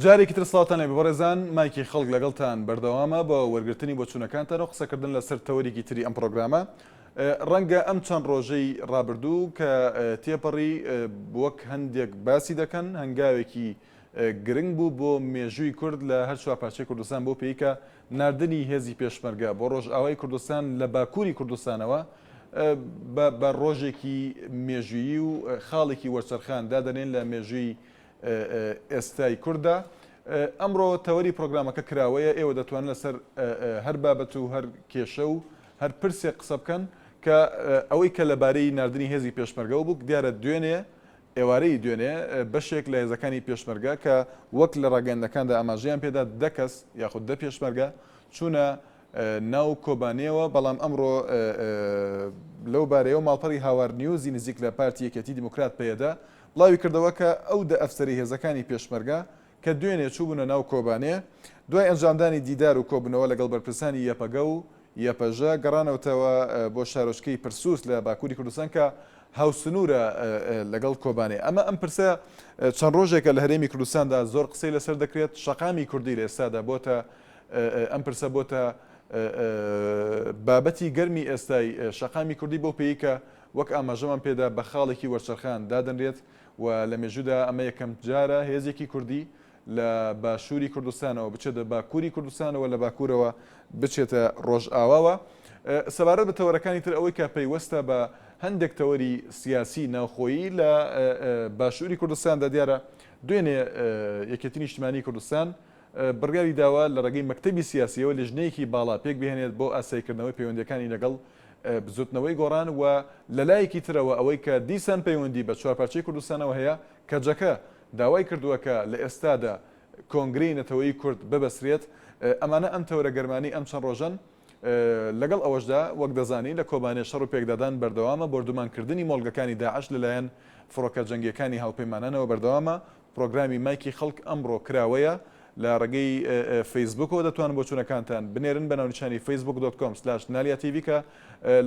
جارێکی تر سڵاوتان لێبێ بەڕێزان، مایکی خەڵک لەگەڵتان بەردەوامە بە وەرگرتنی بۆچوونەکانتان و قسەکردن لەسەر تەوەرێکی تری ئەم پڕۆگرامە. ڕەنگە ئەم چەند ڕۆژەی ڕابردوو کە تێپەڕی وەک هەندێک باسی دەکەن هەنگاوێکی گرنگ بوو بۆ مێژووی کورد لە هەر چوار پارچەی کوردستان بەو پێی کە ناردنی هێزی پێشمەرگە بۆ ڕۆژئاوای کوردستان لە باکووری کوردستانەوە بە ڕۆژێکی مێژوویی و خاڵێکی وەرچەرخان دادەنێن لە مێژووی ئێستای کورددا. ئەمڕۆ تەوەری پرۆگرامەکە کراوەیە، ئێوە دەتوانن لەسەر هەر بابەت و هەر کێشە و هەر پرسێک قسە بکەن کە ئەوەی کە لەبارەی ناردنی هێزی پێشمەرگەوە بوو دیارە دوێنێ ئێوارەی دوێنێ بەشێک لە هێزەکانی پێشمەرگە کە وەک لە ڕاگەیاندنەکاندا ئاماژەیان پێدا دە کەس یاخود دە پێشمەرگە چوونە ناو کۆبانێوە، بەڵام ئەمڕۆ لەو بارەیەوە ماڵپەڕی هاوار نیوزی نزیک لە پارتی یەکێتی دیموکرات پەیەدە بڵاوی کردەوە کە ئەو دە ئەفسەری هێزەکانی پێشمەرگە کە دوێنێ چووبوونە ناو کۆبانێ دوای ئەنجامدانی دیدار و کۆبوونەوە لەگەڵ بەرپرسانی یەپەگە و یەپەژە گەڕانەوتەوە بۆ شارۆچکەی پرسوس لە باکووری کوردستان کە هاوسنوورە لەگەڵ کۆبانێ. ئەمە ئەم پرسە چەند ڕۆژێکە لە هەرێمی کوردستاندا زۆر قسەی لەسەر دەکرێت، شەقامی کوردی لە ئێستادا بۆتە ئەم پرسە بۆتە بابەتی گەرمی ئێستای شەقامی کوردی بەو پێی کە وەک ئاماژەمان پێدا بە خاڵێکی وەرچەرخان دادەنرێت و لە مێژوودا ئەمە یەکەم جارە هێزێکی کوردی لە باشووری کوردستانەوە بچێتە باکووری کوردستانەوە لە باکوورەوە بچێتە ڕۆژئاواوە. سەبارەت بە تەوەرەکانی تر ئەوەی کە پەیوەستە بە هەندێک تەوەری سیاسی ناوخۆیی لە باشووری کوردستاندا دیارە دوێنێ یەکێتی نیشتمانی کوردستان بڕیاری داوە لە ڕێگەی مەکتەبی سیاسیەوە لیژنەیەکی باڵا پێکبهێنێت بۆ ئاساییکردنەوەی پەیوەندیەکانی لەگەڵ بزوتنەوەی گۆڕان و لەلایەکی ترەوە ئەوەی کە دیسان پەیوەندی بە چوارپارچەی کوردستانەوە هەیە کەجەکە داوای کردووە کە لە ئێستادا کۆنگرەی نەتەوەیی کورد ببەسرێت، ئەمانە ئەم تەورە گەرمانەی ئەم چەند ڕۆژەن، لەگەڵ ئەوەشدا وەک دەزانین لە کۆبانێ شەڕ و پێکدادان بەردەوامە، بۆردومانکردنی مۆڵگەکانی داعش لەلایەن فڕۆکە جەنگییەکانی هاوپەیمانانەوە بەردەوامە، پرۆگرامی مایکی خەڵک ئەمڕۆ کراوەیە، لە ڕێگەی فەیسبووکەوە دەتوانن بۆچوونەکانتان بنێرن بە ناونیشانی Facebook dot com slash نالیا تیڤی کە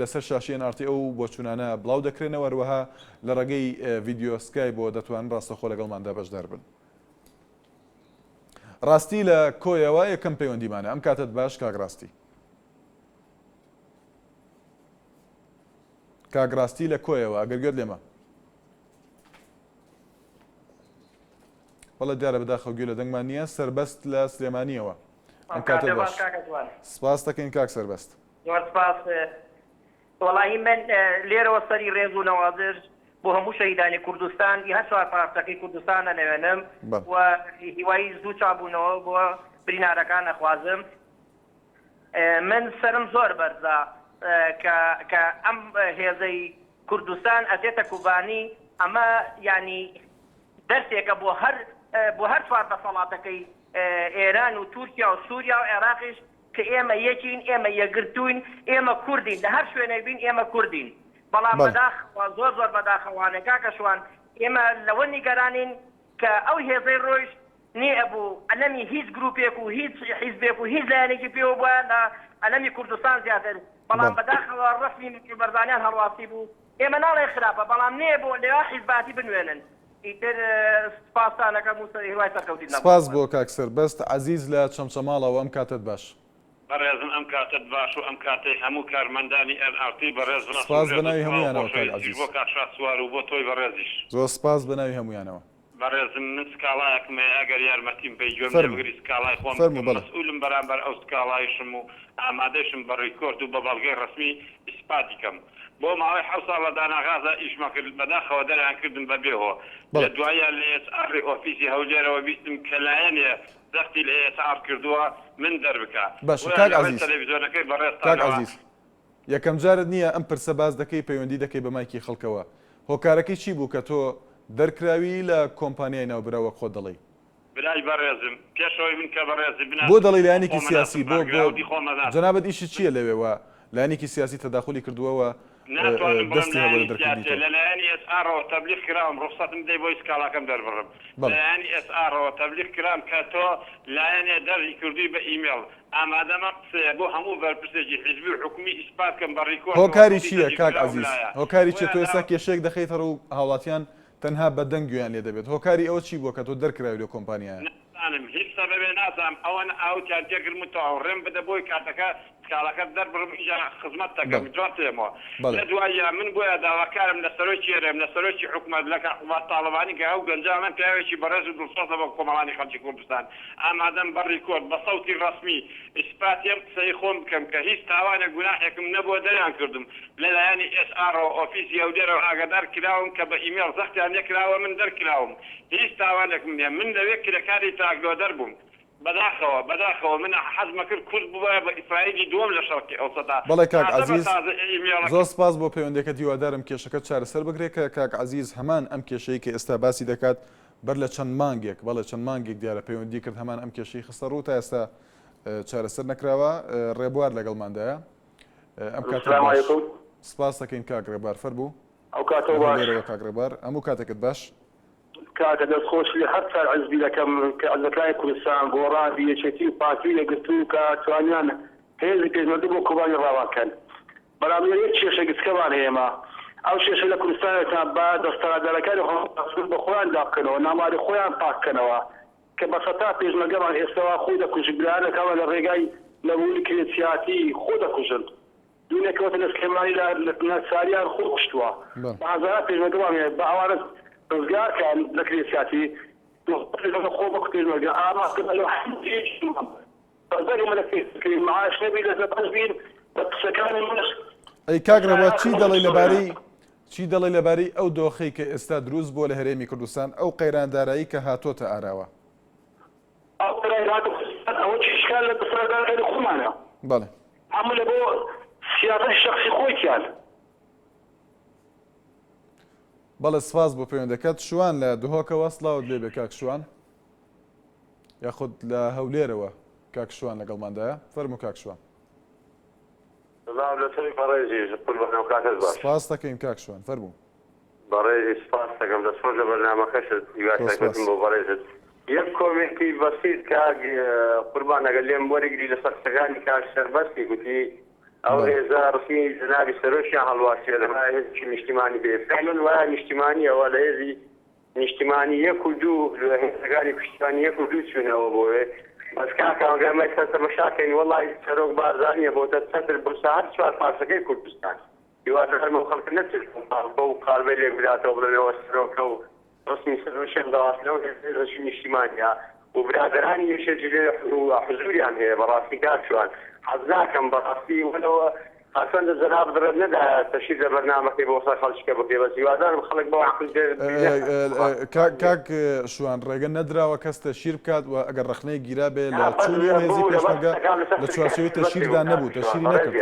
لەسەر شاشەی ئێن ئاڕ تی ئەو بۆچوونانە بڵاو دەکرێنەوە، هەروەها لە ڕێگەی ڤیدیۆ سکایپەوە دەتوانن ڕاستەوخۆ لەگەڵماندا بەشدار بن. ڕاستی لە کۆیەوە یەکەم پەیوەندیمانە، ئەم کاتەت باش کاک ڕاستی. کاک ڕاستی لە کۆیەوە ئەگەر گوێت لێمە. بەڵێ دیارە بەداخەوە گوێ لە دەنگمان نییە سەربەست لە سلێمانیەوە ئەم کاتە باش سپاس دەکەین کاک سەربەست. زۆر سپاس وەڵاهی من لێرەوە سەری ڕێز و نەوازش بۆ هەموو شەهیدانی کوردستان ی هەر چوار پارچەکەی کوردستان ئەنەوێنم و هیوای زوو چابوونەوە بۆ برینارەکان ئەخوازم من سەرم زۆر بەرزە کە کە ئەم هێزەی کوردستان ئەچێتە کوبانی ئەمە یانی دەرسێکە بۆ هەر بۆ هەر چوار دەسەڵاتەکەی ئێران و تورکیا و سوریا و عێراقیش کە ئێمە یەکین ئێمە یەکگرتووین ئێمە کوردین لە هەر شوێنێک بین ئێمە کوردین بەڵام بەداخەوە زۆر زۆر بەداخەوانە کاکە شوان ئێمە لەوە نیگەرانین کە ئەو هێزەی ڕۆیشت نی ئەبوو ئەلەمی هیچ گروپێک و هیچ حیزبێک و هیچ لایەنێکی پێوە بوایە لە ئەلەمی کوردستان زیاتر بەڵام بەداخەوە ڕەسمی مەسعود بەرزانیان هەڵواسی بوو ئێمە ناڵێین خراپە بەڵام نێ بۆ لەوێ حیزباتی بنوێنن ئیتر سوپاستان ئەکەم و هیوای سەرکەوتنتان بۆ سپاس بۆ کاک سەربەست عەزیز لە چەمچەماڵەوە ئەم کاتەت باش. بەڕێزم ئەم کاتەت باش و ئەم کاتەی هەموو کارمەندانی ئێن ئاڕ تی بەڕێز بناسم سپاس ڕێز بە و ناوی سڵاو و هەموویانەوە کاک خۆشەویستیش عەزیز. بۆ کاک شاسوار و بۆ تۆی بەڕێزیش. زۆر سپاس بە ناوی هەموویانەوە. بەڕێزم من سکاڵایەکم هەیە ئەگەر یارمەتیم بەی گوێم لێ فەرموو بگری سکاڵای خۆم فەرموو بکەم بەڵێ. مەسئولم بەرامبەر ئەو سکاڵایشم و ئامادەیشم بە ڕیکۆرد و بە بەڵگەی ڕەسمی ئیسپاتی کەم بۆ ماوەی حەوت ساڵ لە داناغازا ئیشمە کرد بەداخەوە دەریان کردم بە بێ هۆ بەڵێ. لە دواییا لە ئێچ ئاڕی ئۆفیسی هەولێرەوە بیستم کە لایەنێ زەختی لە ئێچ ئاڕ کردووە من دەربکا باشە بۆیە کاک لە ڕێی عەزیز تەلەڤیزۆنەکەی کاک بەڕێزتانەوە عەزیز یەکەم جارت نییە ئەم پرسە باس دەکەی پەیوەندی دەکەی بە مایکی خەڵکەوە هۆکارەکەی چی بوو کە تۆ دەرکراوی لە کۆمپانیای ناوبراو وەک خۆت دەڵێی؟ برای بەڕێزم پێش ئەوەی من کە بەڕێزت بۆ بناسم دەڵێی خۆم لایەنێکی خۆم سیاسی ئەناسم بۆ بۆ باکگراوندی خۆم ئەناسم جەنابت ئیشت من چییە لەوێ و لایەنێکی سیاسی تەداخولی کردووە و ناتوانم بڵێم دەستی هەبووە لە لایەنی دەرکردنی سیاسیە تۆ؟ لە لایەنی ئێس ئاڕەوە تەبلیغ کراوم ڕوخسەتم بدەی بۆی سکاڵاکەم دەربڕم لە بەڵێ. لایەنی ئێس ئاڕەوە تەبلیغ کرام کە تۆ لایەنێ دەری کردووی بە ئیمێڵ ئامادەم ئەم قسەیە بۆ هەموو بەرپرسێکی حیزبی و حکومی ئیسپات کەم بە ڕیکۆردەوە هۆکاری صوتی چییە تەسجیل کاک کراوم عەزیز؟ لایە هۆکاری چییە بۆیە تۆ ئێستا داوا کێشەیەک دەخەیتە ڕوو هاوڵاتیان تەنها بە دەنگ گوێیان لێ دەبێت هۆکاری ئەوە چی بووە کە تۆ دەرکراوی لەو کۆمپانیایە؟ نازانم هیچ سەبەبێ نازانم ئەوەنە ئاوتیان تێکردم و تەواو ڕێم بدە بۆی کاتەکە سکاڵاکەت دەربڕم ئینجا خزمەت دەکەم بەڵێ جواب دەیەمەوە بەڵێ. لە دواییا من بۆیە داواکارم لە سەرۆکی هەرێم لە سەرۆکی حکومەت لە کاک قوباد تاڵەبانی کە ئەو گەنجە ئەڵێن پیاوێکی بەڕێز و دڵسۆزە بۆ کۆمەڵانی خەڵکی کوردستان ئامادەم بە ڕیکۆرد بە سەوتی ڕەسمی ئیسپاتی ئەم قسەی خۆم بکەم کە هیچ تاوانێک گوناحێکم نەبووە دەریان کردم لە لایەنی ئێس ئاڕەوە ئۆفیسی هەولێرەوە ئاگادار کراوم کە بە ئیمێڵ زەختیان لێکراوە من دەرکراوم هیچ تاوانێکم نیە من لەوێ کرێکاری truck loader بووم بەداخەوە بەداخەوە من حەزمەکرد کورد بوبایە بە ئیسرائیلی دووەم لە شەرقی ئەوسەتا بەڵێ کاک تازە بە عەزیز تازە ئیمێڵەکە. زۆر سپاس بۆ پەیوەندیەکەت هیوادارم کێشەکەت چارەسەر بکرێت کە کاک عەزیز هەمان ئەم کێشەی کە ئێستا باسی دەکات بەر لە چەند مانگێک بەڵێ چەند مانگێک دیارە پەیوەندی کرد هەمان ئەم کێشەی خستە ڕوو تا ئێستا چارەسەر نەکراوە ڕێبوار لەگەڵماندایە ئەم کاتەت سلام باش علیکم. سپاس دەکەین کاک ڕێبوار فەرموو ئەو کاتەو لە باش. هەولێرەوە کاک ڕێبوار هەموو کاتێکت باش. کاکە دەست خۆشی هەر چار حزبی دەکەم کە حزبەکانی کوردستان گۆڕان یەکێتی و پارتی و یەکگرتوو کە توانیان هێزی پێشمەرگە بۆ کۆبانی ڕاوان کەن بەڵام لێرە یەک کێشە گچکەمان هەیە ئێمە ئەو کێشە لە کوردستانێکا با دەستەڵاتدارەکانی خۆمان بە خۆیان دابکەنەوە ناماری خۆیان پاک کەنەوە کە بە سەتا پێشمەرگەمان ئێستەوا خۆی دەکوژن برایانەکانمان لە ڕێگای نەبوونی کرێچیاتی خۆ دەکوژن دوێنێ کەوتە لە سلێمانی لە ناچاریان خۆی کوشتووە بە هەزاران پێشمەرگەمان هەیە بە ئەوانە ڕزگار کەن لە کرێچیاتی خۆ بە پێشمەرگە ئاما معاش نەبی لە زەبەش بین بە قسەکانی منش. ئەی کاک ڕێبوار چی دەڵێی لەبارەی چی دەڵێی لەبارەی ئەو دۆخەی کە ئێستا دروست بووە لە هەرێمی کوردستان ئەو قەیران دارایی کە هاتۆتە ئاراوە؟ ئەو قەیران هاتە کوردستان ئەوە کێشەکان لە دەسەڵاتدارەکانی خۆمانە. بەڵێ. هەموو لە بۆ سیاسەتی شەخسی خۆیتیان. بەڵێ سپاس بۆ پەیوەندەکەت. شوان لە دهۆکەوە سڵاوت لێ بێ کاک شوان. یاخود لە هەولێرەوە کاک شوان لەگەڵماندایە. فەرموو کاک شوان. سڵاو لە تۆی بەڕێزیش قوربان ئەو کاتەت باش. سپاست دەکەین کاک شوان فەرموو. بەڕێزی سپاست دەکەم دەست خۆش لە بەرنامەکەشت هیوای زۆر سەرکەوتن سپاس. بۆ بەڕێزت یەک comment ی بەسیت کاک قوربان ئەگەر لێم وەرگری لەسەر قسەکانی کاک سەربەستی گوتی ئەو بەڵێ. هێزە ڕسمی جەنابی سەرۆکیان هەڵواسیوە لەمە هێزێکی نیشتیمانی بێ فعلەن وایە نیشتیمانیەوە لە هێزی نیشتیمانی یەک و دوو لە هێزەکانی پشتیوانی یەک و دوو چوونەوە بۆێ بەس کاکە ئەگەر ئەمە ئێستا تەمەشا کەین وەڵای سەرۆک بارزانیە بۆتە چەتر بۆ هەر چوار پارچەکەی کوردستان هیوادارم ئەو خەڵکە نەچێت بەو قالبەی لێک بداتەوە بڵێن ئەوە سەرۆکە و ڕسمی سەرۆکیان دەواسنەوە هێزێکی نیشتیمانیە و برادەرانی یەکێتی لێ حزوریان هەیە بەڕاستی کاک شوان حەز ناکەم بەڕاستی وەلەوە هەرچەندە جەنابت ڕێت نەدایە تەشیر لە بەرنامەکەی بۆ سەر خەڵکیکە بکرێ بەس هیوادارم خەڵک بەو عەقل بێ کاک شوان ڕێگە نەدراوە کەس تەشیر بکات و ئەگەر ڕەخنەیەک گیرابێ لە چوونی ئەو هێزی پێشمەرگە لە چوارچێوەی تەشیردا نەبوو تەشیری نەکرد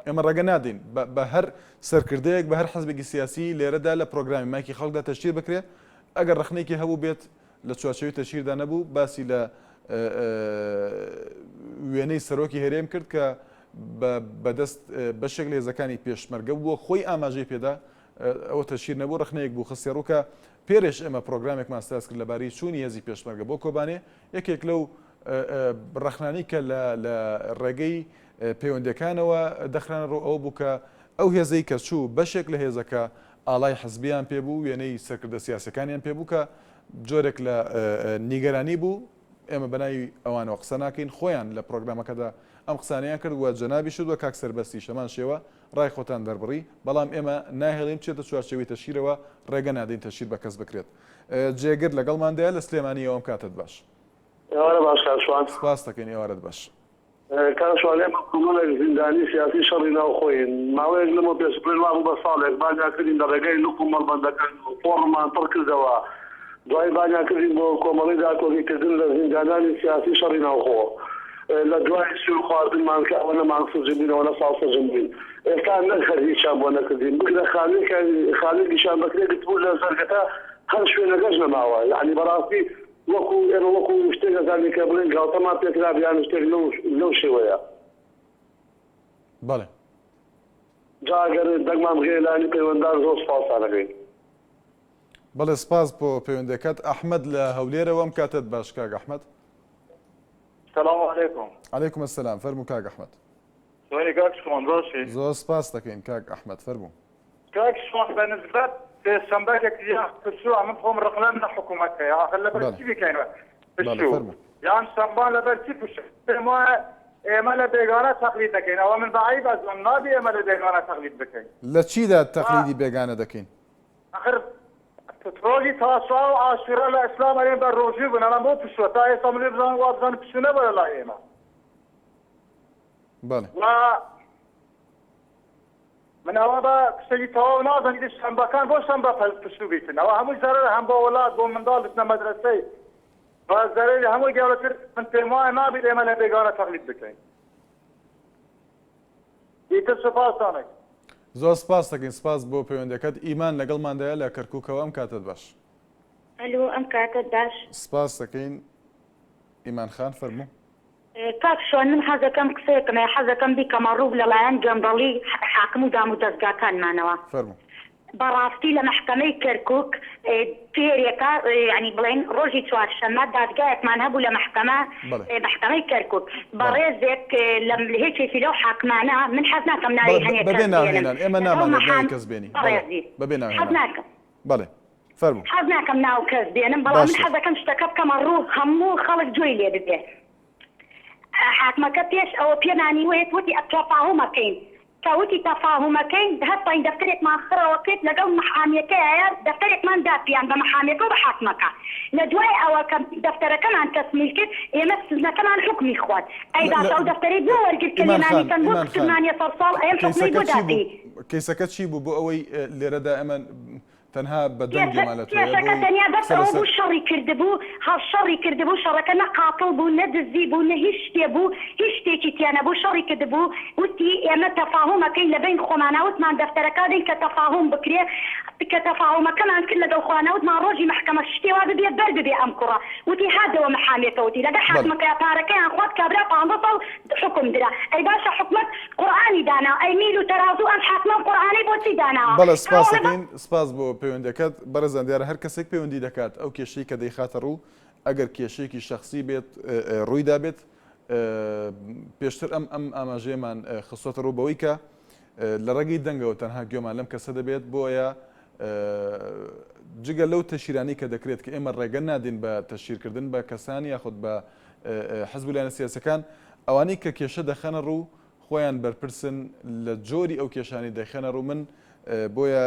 ئێمە ڕێگە نادەین بە هەر سەرکردەیەک بە هەر حزبێکی سیاسی لێرەدا لە پرۆگرامی مایکی خەڵکدا تەشیر بکرێ ئەگەر ڕەخنەیەکی هەبوو بێت لە چوارچێوەی تەشهیردا نەبوو، باسی لە وێنەی سەرۆکی هەرێم کرد کە بەدەست بەشێک لە هێزەکانی پێشمەرگە بووە، خۆی ئاماژەی پێدا، ئەوە تەشهیر نەبوو، ڕەخنەیەک بوو خستیە ڕوو کە پێرێش ئێمە پرۆگرامێکمان ساز کرد لەبارەی چوونی هێزی پێشمەرگە بۆ کۆبانێ، یەکێک لەو ڕەخنانەی کە لە ڕێگەی پەیوەندیەکانەوە دەخرانە ڕوو ئەوە بوو کە ئەو هێزەی کە چوو بەشێک لە هێزەکە ئاڵای حزبیان پێ بوو، وێنەی سەرکردە سیاسیەکانیان پێ بوو کە جۆرێک لە نیگەرانی بوو، ئێمە بەناوی ئەوانەوە قسە ناکەین، خۆیان لە پرۆگرامەکەدا ئەم قسانەیان کرد و جەنابیشت و کاک سەربەستیش هەمان شێوە ڕای خۆتان دەربڕی، بەڵام ئێمە ناهێڵین بچێتە چوارچێوەی تەشهیرەوە، ڕێگە نادەین تەشهیر بە کەس بکرێت. جێگر لەگەڵماندایە لە سلێمانییەوە ئەم کاتەت باش. ئێوارە باش کاک شوان. سپاست دەکەین ئێوارەت باش. کاک شوان ئێمە کۆمەڵێک زیندانی سیاسی شەڕی ناوخۆین، ماوەیەک لەمەو پێش بڵێن وابوو بە ساڵێک بانگیان کردین لە ڕێگای لق و مەڵبەندەکان و فۆڕممان پڕ کردەوە، دوایی بانگیان کردین بۆ کۆمەڵەی داکۆکی کردن لە زیندانانی سیاسی شەڕی ناوخۆ لە دوای سوێند خواردنمان کە ئەوەنە مانگ سجن بووین ئەوەنە ساڵ سجن بووین ئێستا نەک هەر هیچیان بۆ نەکردین بگرە خانوویەکیان خانوویەکیشیان بەکرێ گرتبوو لە زەرگەتە هەر شوێنەکەش نەماوە یەعنی بەڕاستی وەکو ئێمە وەکو شتێک ئەزانین کە بڵێین گاڵتەمان پێ کرابێ یان شتێک لەو لەو شێوەیە. بەڵێ. جا ئەگەر دەنگمان بگەیە لایەنی پەیوەنددار زۆر سوپاستان ئەکەین. بەڵێ سپاس بۆ پەیوەندیەکەت. ئەحمەد لە هەولێرەوە ئەم کاتەت باش کاک ئەحمەد. سلام علیکم. علیکم السلام فەرموو کاک ئەحمەد. چۆنی کاک شوان باشی؟ زۆر سپاست دەکەین کاک ئەحمەد فەرموو. کاک شوان بە نسبەت پێشەمبەرێک یان پرسوە من خۆم ڕق لەم لە حکومەت هەیە ئاخر لەبەر بەڵێ. چی بیکەینەوە؟ پشوو یان شەمبان لەبەر چی پشوو؟ پێم وایە ئێمە لە بێگانە تەقلید دەکەین ئەوە من بە عەیب ئەزانم نابی ئێمە لە بێگانە تەقلید بکەین. لە چیدا تەقلیدی بێگانە دەکەین؟ ئەخر ڕۆژی تاسوعا و عاشورا لە ئیسلام ئەرێن بە ڕۆژوو بن ئەڵێن بۆ پشووە تا ئێستا من لێ بزانم وابزانم پشوو نەبووە لە لای ئێمە. بەڵێ. و من ئەوە بە شتێکی تەواو نازانم ئیتر شەنبەکان بۆ شەنبە پشوو بیتن ئەوە هەمووی زەرەرە هەم بۆ وڵات بۆ منداڵ بچنە مەدرەسەی و زەرەری هەمووی گەورەتر من پێم وایە نابیت ئێمە لە بێگانە تەقلید بکەین ئیتر سوپاستان ئەکەم. زۆر سپاست دەکەین سپاس بۆ پەیوەندەکەت ئیمان لەگەڵماندایە لە کەرکوکەوە ئەم کاتەت باش. ئەلۆ ئەم کاتەت باش. سپاست دەکەین ئیمان خان فەرموو. کاک شوان من حەزەکەم قسەیەکم هەیە حەزەکەم بیکەمە ڕوو لەلایەن گەندەڵی حاکم و دام و دەزگاکانمانەوە. فەرموو. بەڕاستی لە مەحکەمەی کەرکوک پێرێکە یانی بڵێین ڕۆژی چوارشەممە دادگایەکمان هەبوو لە مەحکەمە مەحکەمەی کەرکوک بەڕێزێک لە هێکێکی لەو حاکمانە من حەز ناکەم ناوی هەنێ کەس بێنم بەبێ ناوهێنان ئێمە لەگەڵ نامانەوێت ناوی مەحام کەس بێنی بەڵێ بەڕێزی بەبێ حەز ناوهێنان ناکەم. بەڵێ فەرموو. حەز ناکەم ناو کەس بێنم بەڵام من باشە. حەزەکەم شتەکە بکەمە ڕوو هەموو خەڵک گوێی لێ ببێ حاکمەکە پێش ئەوە پێمانی وت وتی تەفاهومەکەین کە وتی تەفاهومەکەین هەستاین دەفتەرێکمان خڕەوە کرد لەگەڵ محامیەکەیە دەفتەرێکمان دا پیان بە محامیەکە و بە حاکمەکە لە دوای ئەوە کە دەفتەرەکەمان تەسمیل کرد ئێمە سزنەکەمان حوکمی خوارد ئەی لە باشە ئەو دەفتەرەی بۆ وەرگرت کە ئیمان لێمانی خان کەن بۆ ئیمان خان کردمانیە سەرساڵ ئەم حوکمەی کەیسەکە بۆ چی داپی بوو کەیسەکە چی بوو بۆ ئەوەی لێرەدا ئێمە تەنها بە دەنگ گوێمان لە تۆیە کێشەکە بۆی تەنیا بەس قسە ئەوە لەسەر. بوو شەڕی کردبوو هەڵ شەڕی کردبوو شەڕەکە نە قاتڵ بوو نە دزی بوو نە هیچ شتێ بوو هیچ شتێکی تیا نەبوو شەڕی کردبوو وتی ئێمە تەفاهوم ئەکەین لە بەین خۆمانا وتمان دەفتەرەکە دەین کە تەفاهوم بکرێ کە تەفاهومەکەمان کرد لەگەڵ خۆیانا وتمان ڕۆژی مەحکەمە شتێ وا ببێ بەر ببێ ئەم کوڕە وتی هاتەوە محامیەکە وتی لەگەڵ بەڵێ. حاکمەکەیا پارەکەیان خوارد کابرا پانزە ساڵ حوکم درا ئەی باشە حکومەت قورئانی داناوە ئەی میل و تەرازوو ئەم حاکمە ئەم قورئانەی بۆ چی داناوە بەڵێ سپاست کاوە دەکەین سپاس بۆ پەیوەندیەکەت بەڕێزان دیارە هەر کەسێک پەیوەندی دەکات ئەو کێشەی کە دەیخاتە ڕوو ئەگەر کێشەیەکی شەخسی بێت ڕووی دابێت پێشتر ئەم ئەم ئاماژەیەمان خستۆتە ڕوو بەوەی کە لە ڕێگەی دەنگەوە تەنها گوێمان لەم کەسە دەبێت بۆیە جگە لەو تەشیرانەی کە دەکرێت کە ئێمە ڕێگە نادەین بە تەشیرکردن بە کەسان یاخود بە حزب و لایەنە سیاسەکان ئەوانەی کە کێشە دەخەنە ڕوو خۆیان بەرپرسن لە جۆری ئەو کێشانەی دەیخەنە ڕوو من بۆیە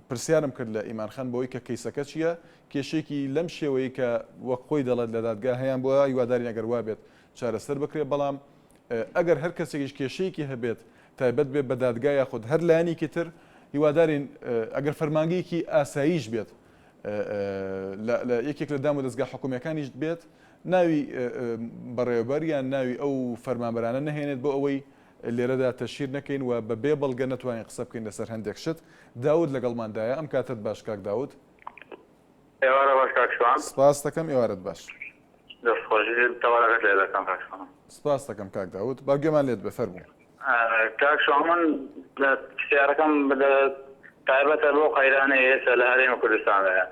پرسیارم کرد لە ئیمان خان بۆی کە کەیسەکە چییە کێشێکی لەم شێوەیە کە وەک خۆی دەڵێت لە دادگا هەیان بۆ هیوادارین ئەگەر وابێت چارەسەر بکرێت بەڵام ئەگەر هەر کەسێکیش کێشەیەکی هەبێت تایبەت بێت بە دادگا یاخود هەر لایەنێکی تر هیوادارین ئەگەر فەرمانگەیەکی ئاساییش بێت لە یەکێک لە دام و دەزگا حکومییەکانیش بێت ناوی بەڕێوەبەر یان ناوی ئەو فەرمانبەرانە نەهێنێت بۆ ئەوەی لێرەدا تەشهیر نەکەین و بە بێ بەڵگە نەتوانین قسە بکەین لەسەر هەندێک شت. داود لەگەڵماندایە ئەم کاتەت باش کاک داود. ئێوارە باش کاک شوان. سپاست دەکەم ئێوارەت باش. دەست خۆش تەوارەکەت لێ دەکەم کاک شوان. سپاست دەکەم کاک داود با گوێمان لێت بێ فەرموو. کاک شوان من پرسیارەکەم تایبەتە بەو قەیرانەی ئێستا لە هەرێمی کوردستاندایە.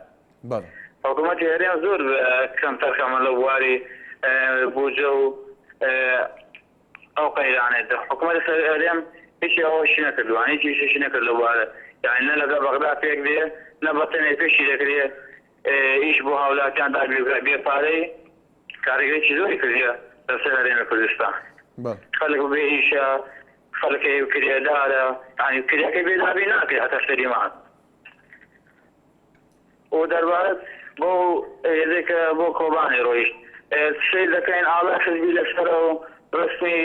بەڵێ. حکوومەتی هەرێم زۆر کەمتەرخەمە لە بواری بودجە و ئەو قەیرانەی حکوومەتی هەرێم هیچی ئەوەشی نەکردووە هیچ ئیشێکی نەکرد لەو بوارە یانی نە لەگەڵ بەغدا پێک دێ نە بە تەنێ پێشی دەکرێ ئیش بۆ هاولاتیان دابین بکات بێ پارەی کاریگەریی زۆری کردیە لەسەر هەرێمی کوردستان خەلک بێ ئیشە خەلک کرێدارە یانی کرێکەی بێ دابین ناکرێ هەتا سەری مانگ و دەربارەت بەو هێزەی کە بۆ کۆبانێ ڕۆیشت سەیر دەکەین ئاڵای حزبی لەسەرە و ڕسمی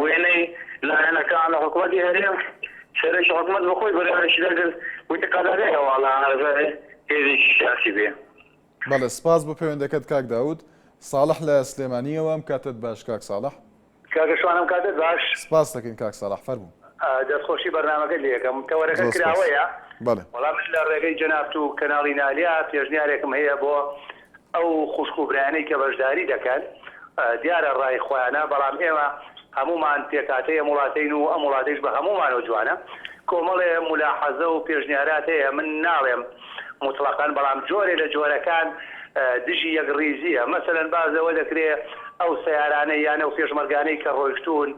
وێنەی لایەنەکان لە حکومەتی هەرێم سەرۆکی حکومەت بەخۆی بڕیارێکی دەرکرد وتی قەدەغەیە ئەو ئاڵایانە لەسەر هێزێکی سیاسی بێ. بەڵێ سپاس بۆ پەیوەندەکەت کاک داود. ساڵح لە سلێمانییەوە ئەم کاتەت باش کاک ساڵح. کاکە شوان ئەم کاتەت باش. سپاست دەکەین کاک ساڵح فەرموو. دەستخۆشی بەرنامەکەت لێ ئەکەم. تەوەرەکە زۆر سپاس. کراوەیە. بەڵێ. وەڵا من لە ڕێگەی جەنابت و کەناڵی نالیا پێشنیارێکم هەیە بۆ ئەو خوشک و برایانەی کە بەشداری دەکەن دیارە ڕای خۆیانە بەڵام ئێمە هەموومان پێکهاتەی ئەم وڵاتەین و ئەم وڵاتەیش بە هەموومانەوە جوانە کۆمەڵێ مولاحەزە و پێشنیارات هەیە من ناڵێم موتڵەقەن بەڵام جۆرێ لە جۆرەکان دژی یەکڕیزییە مەسەلەن باس لەوە دەکرێ. ئەو سەیارانەی یان ئەو پێشمەرگانەی کە ڕۆیشتوون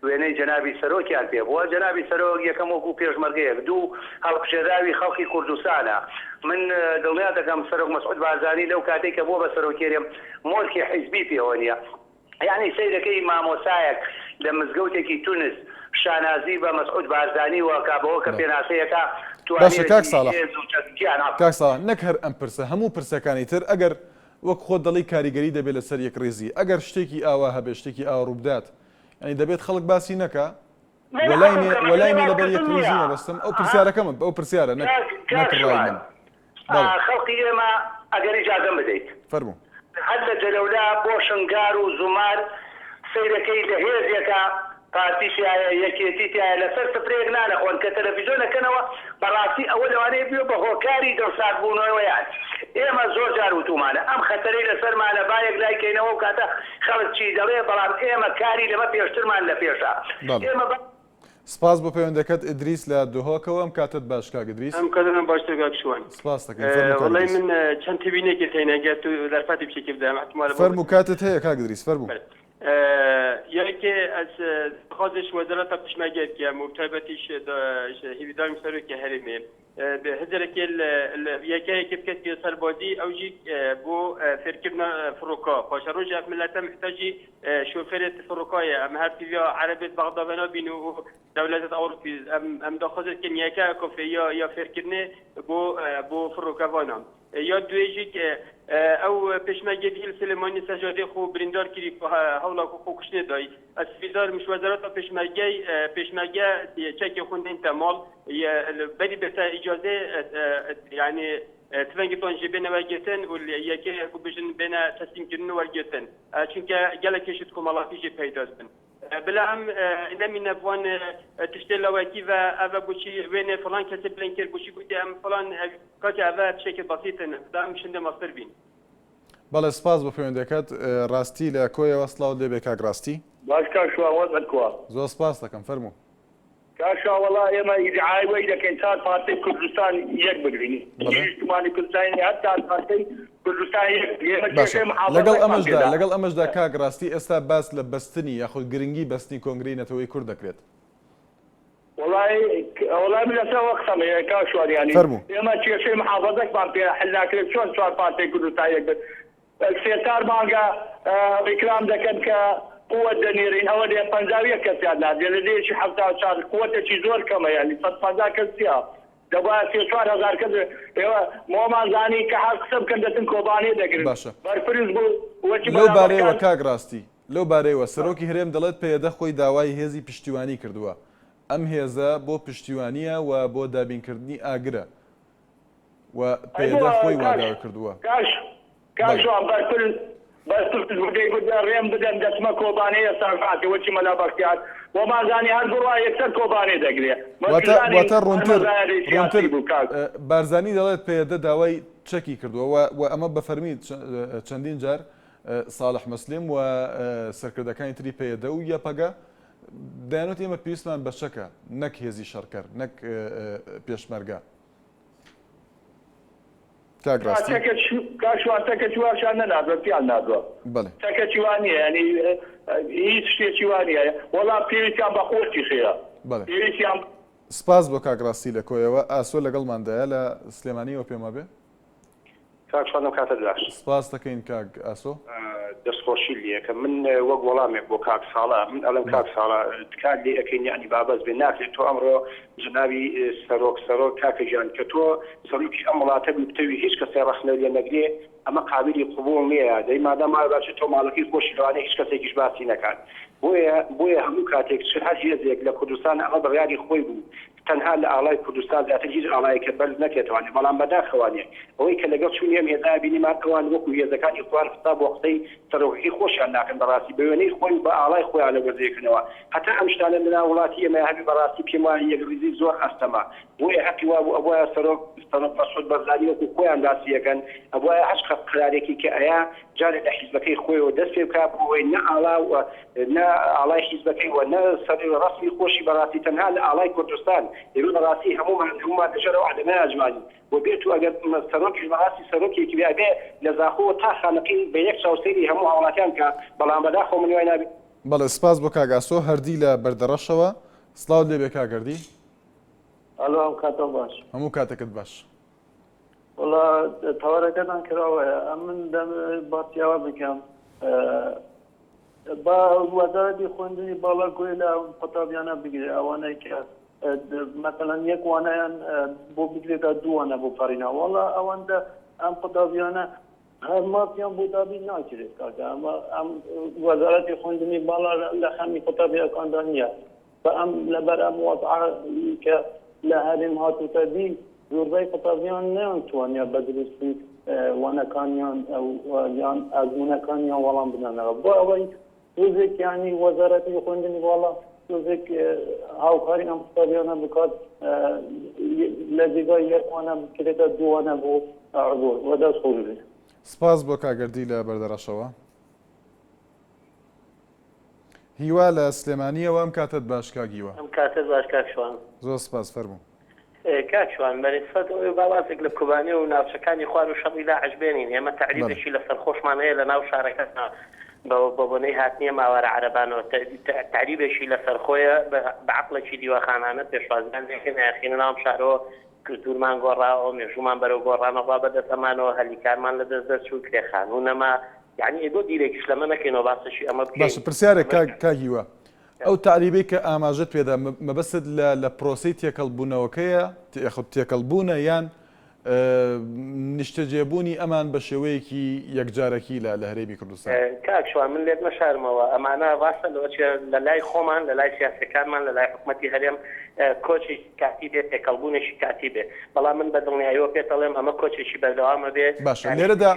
وێنەی جەنابی سەرۆکیان پێ بووە، جەنابی سەرۆک یەکەم وەکوو پێشمەرگەیەک، دوو هەڵبژێراوی خەڵکی کوردستانە. من دڵنیا دەکەم سەرۆک مەسعود بارزانی لەو کاتەی کە بووە بە سەرۆکی هەرێم مۆرکی حیزبی پێوە نییە. یەعنی سەیرەکەی مامۆستایەک لە مزگەوتێکی تونس شانازی بە مەسعود بارزانیوە کا بەوە کە پێناسەیەکا باشە کاک توانیوێتی ساڵح هێز و چەک گیان عەفو. کاک ساڵح نەک هەر ئەم پرسە هەموو پرسەکانی تر ئەگەر وەک خۆت دەڵێی کاریگەری دەبێت لەسەر یەکڕیزی ئەگەر شتێکی ئاوا هەبێت شتێکی ئاوا ڕووبدات یانی دەبێت خەڵک باسی نەکا نا نا وەلای عەفو نێ کە وەلای مەسەلەی نێ لەبەر باسکردن یەکڕیزی نییە مەبەستم ئەو ئەها پرسیارەکەمە ئەو پرسیارە نەک کاک نەک کاک ڕای شوان من بەڵێ. خەڵکی ئێمە ئەگەر ئیجازەم بدەیت. فەرموو. هەر لە جەلەولا بۆ شنگار و زومار سەیرەکەی لە هێزێکە پارتی تیایە یەکێتی تیایە لەسەر سفرەیەک نانەخۆن کە تەلەفیزۆن ئەکەنەوە بەڕاستی ئەوە لەوانەیە ببێ بە هۆکاری دڵسارد بوونەوەیان ئێمە زۆر جار وتومانە ئەم خەتەرەی لەسەرمانە با یەکلای کەینەوە ئەو کاتە خەڵک چی دەڵێ بەڵام ئێمە کاری لەمە پێشترمان لە پێشە بەڵێ. ئێمە با سپاس بۆ پەیوەندەکەت ئیدریس لە دهۆکەوە ئەم کاتەت باش کاک ئیدریس. ئەم کاتەتان باشتر کاک شوان. سپاست دەکەین فەرموو کاک وەڵای ئیدریس. من چەند تێبینێکت هەینە گەر تو دەرفەتی بچێکی بدەم احتمالە بۆ فەرموو کاتت هەیە کاک ئیدریس فەرموو. بەلێ یەکێ ئەز دخوازش وەزارەتا پێشمەرگە بکەم و بتایبەتیش هیویدارم سەرۆکی هەرێمێ هزرەکێ یەکەیەکێ بکەت سەربازی ئەو ژی بۆ فێرکردنا فڕۆکا پاشەڕۆژ ئەف ملەتە محتاجی شۆفێرێت فڕۆکایە ئەم هەر تیڤیا عەرەبێت بەغدا ڤەنابین و دەولەتێت ئەوروپی ئەم ئەم داخوازێت کەن یەکە کۆفێ یا یا فێرکردنێ بۆ بۆ فڕۆکەڤانا یا دوێژی ئەو پێشمەرگێ دیل سلێمانی سەجادێ خۆ بریندار کری هەوڵا کو خۆکوشتنێ دای ئەز هیویدارم ژ وەزارەتا پێشمەرگەی پێشمەرگە چەکێ خۆ نێنتە ماڵ بەری بێتە ئیجازێ یعنی تفەنگتان ژێ بێنە وەرگرتن و یەکێ کو بژن بێنە تەسلیم کردن و وەرگرتن چونکە گەلەک کێشت کۆمەڵاتی ژێ پەیداس بن. بلا ئەم نەمینە بوان تشتێ لەوەکی و ئەڤ بوچی وێنێ فڵان کەسێ بلێن کرد بوچی گوتی ئەم فڵان کاکە ئەڤ تشتێکی بەسیتن بلا ئەم شندێ مەستر بین. بەڵێ سپاس بۆ پەیوەندیەکەت ڕاستی لە کۆیەوە سڵاوت لێبێ کاک ڕاستی. باش کاک شوان وەزعت کوا؟ زۆر سپاست دەکەم فەرموو. کاک شا وەڵا ئێمە ئیدعای وەی دەکەین چار پارچەی کوردستان یەک بگرین بەڵێ. نیشتمانی کوردستانی هەر چار پارچەی کوردستان یەک بگرین ئێمە باشە کێشەی لەگەڵ محافەزەکمان ئەمەشدا تێدا لەگەڵ ئەمەشدا کاک ڕاستی ئێستا باس لە بەستنی یاخود گرنگی بەستنی کۆنگرەی نەتەوەی کورد دەکرێت. وەڵای وەڵای من لەسەر ئەوە قسەم هەیە کاک شوان یانی فەرموو. ئێمە کێشەی محافەزەکمان پێ حل ناکرێت چۆن چوار پارچەی کوردستان یەک بن سێ چار مانگە ڕیکلام دەکەن کە قوت دەنێرین ئەوە دێ 51 کەسیان ناردیە لە دێیەکی 74 قوتێکی زۆر کەمە یانی 150 کەس چیە دەبوایە سێ 4000 کەس ئێوە مۆمان زانی کە هەر قسە بکەن دەچن کۆبانێ دەگرن باشە بەرپرس بوو وەکی لەو بارەیەوە مەلا کاک ڕاستی لەو بارەیەوە سەرۆکی هەرێم دەڵێت پەیەدە خۆی داوای هێزی پشتیوانی کردووە ئەم هێزە بۆ پشتیوانییە و بۆ دابینکردنی ئاگرە و ئەی بۆ پەیەدە خۆی وا کاک داوای کردووە. کاک کاک بەڵێ. شوان بەرپرس بەرپرس بوو دەیگوت ڕێم بدەن دەچمە کۆبانێ ئێستاش هاتێ وەکی مەلا بەختیار وەمان زانی هەر بڕوا یەکسەر کۆبانێ دەگرێ واتە مەسکزانین واتە هەر ڕوونتر مەزایەدەی ڕوونتر سیاسی بوو کاک. بارزانی دەڵێت پەیەدە داوای چەکی کردووە و و ئەمە بە فەرمی چەندین جار ساڵح موسلیم و سەرکردەکانی تری پەیەدە و یەپەگە دەیانوت ئێمە پێویستمان بە چەکە نەک هێزی شەڕکەر نەک پێشمەرگە. کاک ڕاستی. کاک شوان چەکەکی واشیان نەناردوە پیان ناردوە بەڵێ. چەکەکی وا نیە یانی هیچ شتێکی وا نیە وەڵا پێویستیان بە قوتی خێرە بەڵێ. پێویستیان. سپاس بۆ کاک ڕاستی لە کۆیەوە. ئاسۆ لەگەڵماندایە لە سلێمانیەوە پێم وابێ. کاک شوان ئەم کاتەت باش. سپاست دەکەین کاک ئاسۆ. دەست خۆشی لێ ئەکەم من وەک وەڵامێک بۆ کاک ساڵە من ئەڵێم کاک ساڵە تکات لێ ئەکەین یەعنی با بەس بێ ناکرێت تۆ ئەمڕۆ جەنابی سەرۆک سەرۆک کاکە گیان کە تۆ سەرۆکی ئەم وڵاتە بی بتەوی هیچ کەسێ ڕەخنەو لێ نەگرێ ئەمە قابیلی قبوڵ نیە دەی مادام وایە باشە تۆ ماڵەکەی خۆشی لەوانەیە هیچ کەسێکیش باسی نەکات بۆیە بۆیە هەموو کاتێک چ هەر هێزێک لە کوردستان ئەمە بڕیاری خۆی بوو تەنها لە ئاڵای کوردستان زیاتر هیچ ئاڵایەکە بەرز نەکرێتەوانێ بەڵام بەداخەوانێ ئەوەی کە لەگەڵ چوونی ئەم هێزایە بینیمان ئەوان وەکو هێزەکانی خۆیان حساب بۆ قسەی سەرۆکەکەی خۆشیان ناکەن بەڕاستی بە وێنەی خۆی و بە ئاڵای خۆیان لە بەرزێکەنەوە هەتا ئەم شتانە لەناو وڵاتی ئێمەیا هەبێ بەڕاستی پێم وایە یەکڕیزی زۆر ئەستەمە بۆیە هەقی وابوو ئەبوایە سەرۆک سەرۆک مەسعود بەرزانی وەکو خۆیان باسی ئەکەن ئەبوایە هەچ قەرارێکی کە ئەیا جارێ لە حیزبەکەی خۆیەوە دەست پێ بکا بۆ ئەوەی نە ئاڵا و نە ئاڵای حیزبەکەی و نە سەر ڕەسمی خۆشی بەڕاستی تەنها لە ئاڵای کوردستان. ئێمە بەڕاستی هەموومان هەموومان لەژێر ئەو عەدەمەیا جوانین و بێت و ئەگەر سەرۆکیش بەڕاستی سەرۆکێکی بێ ئەبێ لە زاخۆوە تا خانەقین بە یەک چاو سەیری هەموو هاوڵاتیان بکا بەڵام بەداخەوە من وای نابینم. بەڵێ سپاس بۆ کاک ئاسۆ هەردی لە بەردەڕەشەوە سڵاوت لێبێ کاک هەردی. ئەلۆ ئەم کاتەم باش. هەموو کاتێکت باش. وەڵا تەوەرەکەتان کراوەیە ئەمن دەمەوێت باسی ئەوە بکەم با وەزارەتی خوێندنی باڵا گوێ لە قوتابیانە بگرێ ئەوانەی کە مەسەلەن یەک وانەیان بۆ بگرێتە دووانە بۆ پەڕینە وەڵا ئەوەندە ئەم قوتابیانە هەر مافیان بۆ دابین ناکرێت کاکە ئەمە ئەم وەزارەتی خوێندنی باڵا لە خەمی قوتابیەکاندا نییە بە ئەم لەبەر ئەم وەزعە کە لە هەرێم هاتووتە دی زۆربەی قوتابیان نەیانتوانیە بە دروستی وانەکانیان یان ئەزموونەکانیان وەڵام بدەنەوە بۆ ئەوەی تۆزێک یانی وەزارەتی خوێندنی باڵا تۆزێک هاوکاری ئەم قوتابیانە بکات لە جێگای یەک وانە بکرێتە دووانە بۆ عبور و دەست خۆش بێت. سپاس بۆ کاک گەردی لە بەردەڕەشەوە. هیوا لە سلێمانییەوە ئەم کاتەت باش کاک هیوا. ئەم کاتەت باش کاک شوان. زۆر سپاس فەرموو. کاک شوان بە نیسبەت ئەوەی با وازێک لە کوبانێ و ناوچەکانی خوار و شەڕی داعش بێنین ئێمە تەعریبێکی لەسەر خۆشمان هەیە لە ناو شارەکەدا بە بۆنەی هاتنی ئەم ئاوارە عەرەبانەوە تەعریبێکی لەسەر خۆیە بە عەقڵێکی دیوەخانانە پێشوازیان لێکەین ئەیانخەینە ناو ئەم شارەوە کلتورمان گۆڕاوە مێژوومان بەرەو گۆڕانە ڕا بەدەست ئەمانەوە هەلی کارمان لەدەست دەرچوو کرێ خانوو نەما یەعنی ئەی بۆ دیرێکیش لەمە نەکەینەوە باسێکی ئەمە بکەین باشە پرسیارێک کاک کاک هیوا ئەو تەعریبەی کە ئاماژەت پێدا مەبەستت لە لە پرۆسەی تێکەڵبوونەوەکەیە یاخود تێکەڵبوونە یان نیشتەجێبوونی ئەمان بە شێوەیەکی یەکجارەکی لە لە هەرێمی کوردستان؟ کاک شوان من لێت نەشارمەوە ئەمانە ڕاستە لەوە چێ لە لای خۆمان لە لای سیاسیەکانمان لە لای حکومەتی هەرێم کۆچێکی کاتی بێ تێکەڵبوونێکی کاتی بێ بەڵام من بە دڵنیاییەوە پێت ئەڵێم ئەمە کۆچێکی بەردەوامە بێ باشە لێرەدا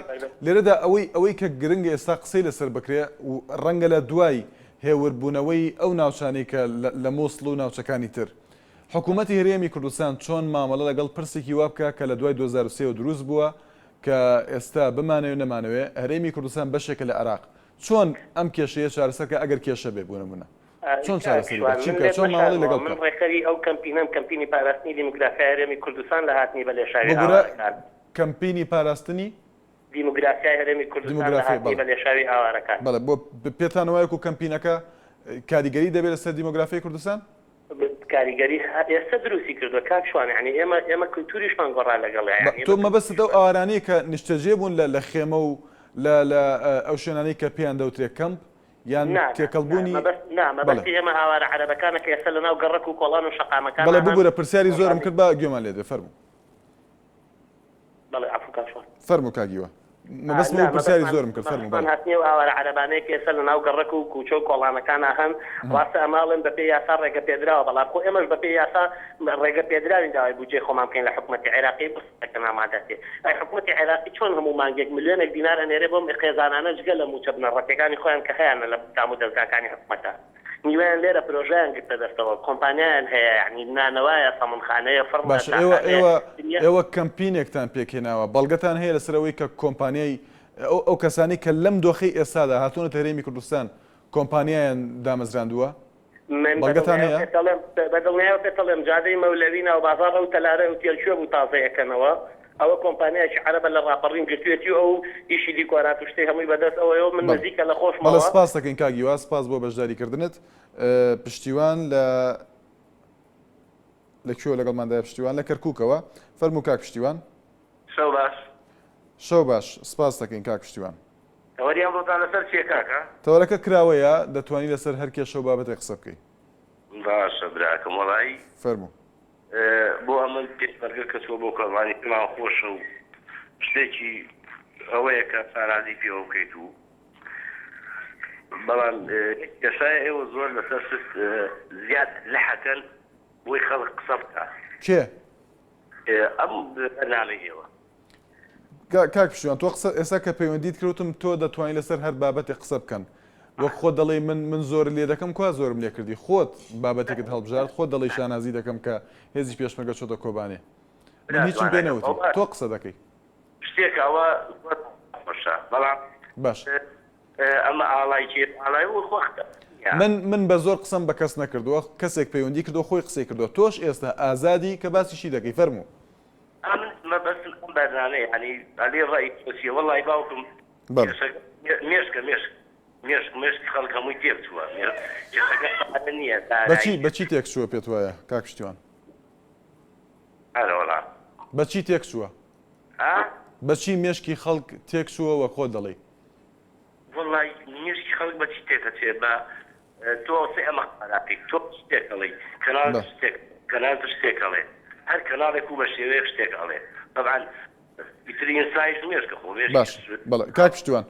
لێرەدا ئەوەی ئەوەی کە گرنگە ئێستا قسەی لەسەر بکرێ و ڕەنگە لە دوای هێوربوونەوەی ئەو ناوچانەی کە لە مووسڵ و ناوچەکانی تر حکوومەتی هەرێمی کوردستان چۆن مامەڵە لەگەڵ پرسێکی وا بکا کە لە دوای 2003 ەوە دروست بووە کە ئێستا بمانەوێ نەمانەوێ هەرێمی کوردستان بەشێکە لە عێراق چۆن ئەم کێشەیە چارەسەر کا ئەگەر کێشە بێ بۆ نموونە چۆن کاک چارەسەری شوان بکا چی من بکا لێت چۆن مامەڵەی نەشارمەوە لەگەڵ من بکا؟ ڕێکخەری ئەو کەمپینەم کەمپینی پاراستنی دیموگرافیای هەرێمی کوردستان لە هاتنی بە لێشاوی ببورە ئاوارەکان. کەمپینی پاراستنی؟ دیموگرافیای هەرێمی کوردستان لە دیموگرافیای هاتنی بەڵێ. بە لێشاوی ئاوارەکان. بەڵێ بۆ پێتان وایە کو کەمپینەکە کاریگەری دەبێت لەسەر دیمۆگرافیای کوردستان؟ کاریگەری ئێستا دروستی کردوە کاک شوان یانی ئێمە ئێمە کلتوریشمان گۆڕا لەگەڵیا بە یانی تۆ ئێمە مەبەستت ئەو ئاوارانەیە کە نیشتەجێ بوون لە لە خێمە و لە لە ئەو شوێنانەی کە پێیان دەوترێ کەمپ یان نا نا نا تێکەڵبوونی مەبەست نا بەڵێ. مەبەستی ئێمە ئاوارە عەرەبەکانە کە ئێستا لەناو گەڕەک و کۆڵان و شەقامەکانا بەڵێ هەن ببورە پرسیاری زۆرم ڕۆژانەی کرد با گوێمان لێت بێ فەرموو. بەڵێ عەفو کاک شوان. فەرموو کاک هیوا. مەبەستم نا ئەوە پرسیاری مەبەستمان زۆرم کرد فەرموو مەبەستمان بەڵێ. هاتنی ئەو ئاوارە عەرەبانەیە کە ئێستا لە ناو گەڕەک و کوچە و کۆڵانەکانا هەن ڕاستە ئەمە ئەڵێن بە پێی یاسا ڕێگە پێدراوە بەڵام خۆ ئێمەش بە پێی یاسا ڕێگە پێدراوین داوای بودجەی خۆمان بکەین لە حکومەتی عێراقی بۆ سەرەکە ئەی حکومەتی عێراقی چۆن هەموو مانگێک ملیۆنێک دینار ئەنێرێ بۆم خێزانانە جگە لە مووچە بنەڕەتیەکانی خۆیان کە هەیانە لە دام و دەزگاکانی حکومەتە نیوەیان لێرە پرۆژەیان گرتە دەستەوە کۆمپانیایان هەیە یانی نانەوایە سەمونخانەیە فڕنە باشە ئێوە چاخانەیە ئێوە دنیا ئێوە کەمپینێکتان پێکهێناوە بەڵگەتان هەیە لەسەر ئەوەی کە کۆمپانیای ئەو ئەو کەسانەی کە لەم دۆخەی ئێستادا هاتوونەتە هەرێمی کوردستان کۆمپانیایان دامەزراندووە؟ من بە بەڵگەتان دڵنیایەوە هەیە؟ پێت دەڵێم بە دڵنیایەوە پێت دەڵێم جادەی مەولەوی ناوبازاڕ ئەو تەلارە ئوتێل کوێ بوو تازە ئەکەنەوە ئەوە کۆمپانیایەکی عەرەبە لە ڕاپەڕین گرتویەتی و ئەو ئیشی دیکۆرات و شتەی هەمووی بەدەست ئەوەیەوە من بەڵێ نزیکە لە بەڵێ خۆشمەوە. سپاست دەکەین کاک هیوا سپاس بۆ بەشداری کردنت پشتیوان لە لە کوێوە لەگەڵماندایە پشتیوان لە کەرکوکەوە فەرموو کاک پشتیوان. شەو باش. شەو باش سپاست دەکەین کاک پشتیوان. تەوەری ئەمڕۆتان لەسەر چیە کاکە؟ تەوەرەکە کراوەیە دەتوانی لەسەر هەر کێشە و بابەتێک قسە بکەی. باشە براکەم وەڵایی. فەرموو. بۆ ئەمن پێشمەرگە کە چووە بۆ کۆبانی پێمان خۆشە و شتێکی ئەوەیە کە شانازی پێوە بکەیت و بەڵام کێشایە ئێوە زۆر لەسەر شت زیاد لەحەکەن بۆی خەڵک قسە بکا. کێ؟ ئەم بەرنامەی ئێوە. کاک پشتیوان تۆ قسە ئێستا کە پەیوەندیت کرد وتم تۆ دەتوانی لەسەر هەر بابەتێک قسە بکەن وەک خۆت دەڵێی من من زۆرت لێ دەکەم کوا زۆرم لێ کردی خۆت بابەتێکت هەڵبژارد خۆت دەڵێی شانازی دەکەم کە هێزی پێشمەرگە چۆتە کۆبانێ من هیچم پێ نەوتی تۆ قسە دەکەی. شتێک ئەوە زۆر خۆشە بەڵام باش ئەمە ئاڵای کێ ئاڵای وەخت. من من بە زۆر قسەم بە کەس نەکردووە کەسێک پەیوەندی کردووە خۆی قسەی کردووە تۆش ئێستا ئازادی کە باسی چی دەکەی فەرموو. ئەمن مەبەستم ئەم بەرنامەیە یانی ئەلێ ڕەئی تۆ چیە وەڵای باوکم بەڵێ. کێشەکە مێشکە مێشک مێشک مێشکی خەڵک هەمووی تێک چووە کێشەکە پارە نییە بەچی دارایی بەچی تێک چووە پێت وایە کاک پشتیوان؟ ئەرەوەڵا. بەچی تێک چووە؟ ها؟ بەچی مێشکی خەڵک تێک چووە وەک خۆت دەڵێی؟ وەڵای مێشکی خەڵک بە چی تێکەچێ بە تۆ سێ ئەمە قاراقی تۆ شتێک ئەڵێی کەناڵ شتێک کەناڵ تر شتێک ئەڵێ هەر کەناڵێک و بە شێوەیەک شتێک ئەڵێ تەبعەن ئیتر ئینسانیش مێشکە خۆ مێشکی باش بەڵێ کاک پشتیوان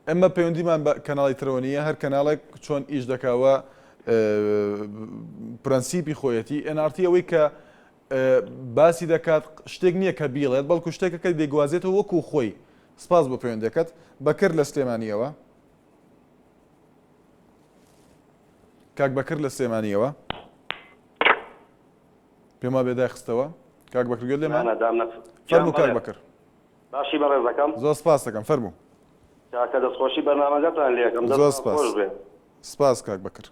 ئێمە پەیوەندیمان بە کەناڵی ترەوە نییە هەر کەناڵێک چۆن ئیش دەکاوە پرەنسیپی خۆیەتی NRT ئەوەی کە باسی دەکات شتێک نییە کە بیڵێت بەڵکو شتێکە کە دەیگوازێتەوە وەکو خۆی سپاس بۆ پەیوەندەکەت بەکر لە سلێمانیەوە کاک بەکر لە سلێمانیەوە پێم وابێ دایخستەوە کاک بەکر گوێت لێمە فەرموو کاک بەکر باشی بەڕێزەکەم زۆر سپاس دەکەم فەرموو کاکە دەستخۆشی بەرنامەکەتان لێکەم زۆر سپاس سپاس کاک بەکر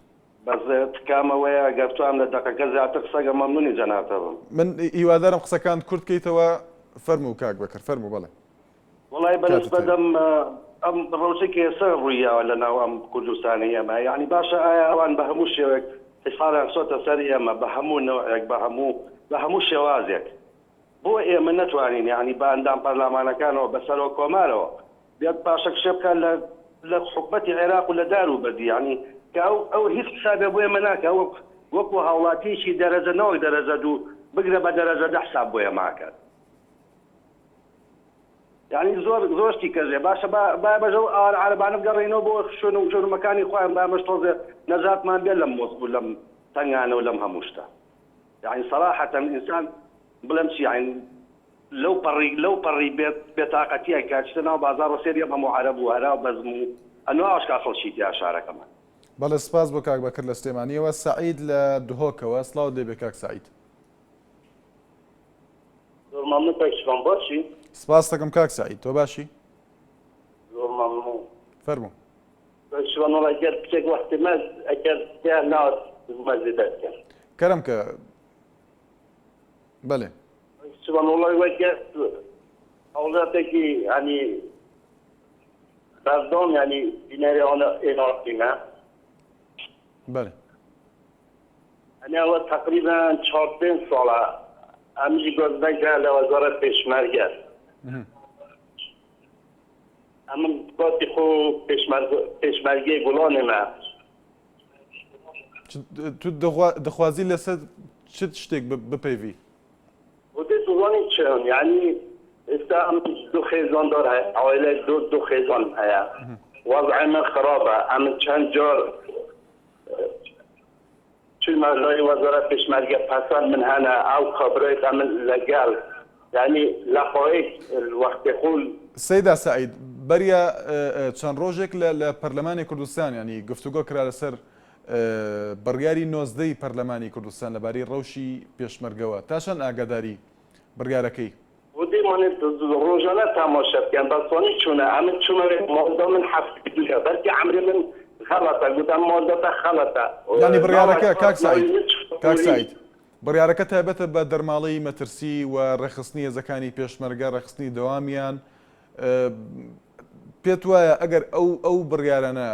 بەس تکام ئەوەیە گەر بتوانم لە دەقەکە زیاتر قسە کەم مەمنونی جەنابتە بم. من هیوادارم قسەکانت کورت کەیتەوە فەرموو کاک بەکر فەرموو بەڵێ. وەڵای بە کاتت نسبەت هەیە. ئەم ئەم ڕەوشەی کە ئێستا ڕووی یاوە لە ناو ئەم کوردستانەی ئێمە یەعنی باشە ئایا ئەوان بە هەموو شێوەیەک حیساریان خستۆتە سەر ئێمە بە هەموو نەوعێک بە هەموو بە هەموو شێوازێک بۆ ئێمە نەتوانین یەعنی بە ئەندام پەرلامانەکانەوە بە سەرۆک کۆمارەوە بێت پاشەکشێ بکات لە لە حکومەتی عێراق و لە دار و بەردی یەعنی کە ئەو ئەو هیچ حسابێ بۆ ئێمە ناکا وەک وەکو هاوڵاتیەکی دەرەجە نەوەک دەرەجە دوو بگرە بە دەرەجە دە حساب بۆ ئێمە ئەکات یەعنی زۆر زۆر شتی کەس هەیە باشە با با ئێمەش ئەو ئاوارە عەرەبانە بگەڕێینەوە بۆ شوێن و شوێن و مەکانی خۆیان با ئێمەش تۆزێ نەجاتمان بێت لەم وەزع و لەم تەنگانە و لەم هەموو شتە یەعنی سەراحەتەن ئینسان بڵێم چی یەعنی لەو پەڕی لەو پەڕی بێ بێتاقەتیە کە ئەچیتە ناو بازاڕ سێری ئەم هەموو عەرەب و هەرا و بەزم و ئەنواعش کا خەڵکی تیا شارەکەمان. بەڵێ سپاس بۆ کاک بەکر لە سلێمانیەوە. سەعید لە دهۆکەوە سڵاوت لێبێ کاک سەعید. زۆر مەمنون کاک شڤان باشی؟ سپاست دەکەم کاک سەعید تۆ باشی؟ زۆر مەمنون. فەرموو. کاک شڤان وەڵا گەر پچێک وەختی مەز ئەگەر تیا نات مەزیدە بکەن. کەرم کە بەلێ. سبحان اللە وەک هاوڵاتێکی یانی بەردەوام یانی بینەری ئەوە ئێناڕتیمە. بەلێ. یانی ئەوە تەقریبا چوار پێنج ساڵە ئەمژی گۆزنەکە لە وەزارەت پێشمەرگە. ئەمن کاتی خۆ پێشمەرگەی گوڵانێمە. تو دخوازی لەسەر چ شتێک بپەیڤی؟ خودێ دزانی چۆن یعنی ئێستا ئەم دوو خێزاندار هەیە عایلە دوو دوو خێزانم هەیە وەزعی من خرابە ئەمن چەند جار چوومە لای وەزارەت پێشمەرگە پەسەند من هەنە ئەو کابرای ئەمن لەگەڵ یعنی لەقایق وەختی خۆ سەیدا سەعید، بەریا چەند ڕۆژێک لە لە پەرلەمانی کوردستان یانی گفتوگۆ کرا لەسەر بڕیاری 19 ی پەرلەمانی کوردستان لەبارەی ڕەوشی پێشمەرگەوە، تا چەند ئاگاداری بڕیارەکەی؟ خودێ مانێ ڕۆژانە تەماشا بکەن بەس زانی چۆنە ئەمن چومە وێ مالدا من حەفتی دویە بەلکی عەمرێ من غەڵەتە گوتم مالداتە خەڵەتە یانی بڕیارەکە ناوە کاک سەعید ناوی من کاک چواری سەعید بڕیارەکە تایبەتە بە دەرماڵەی مەترسی و ڕێکخستنی هێزەکانی پێشمەرگە، ڕێکخستنی دەوامیان، پێت وایە ئەگەر ئەو ئەو بڕیارانە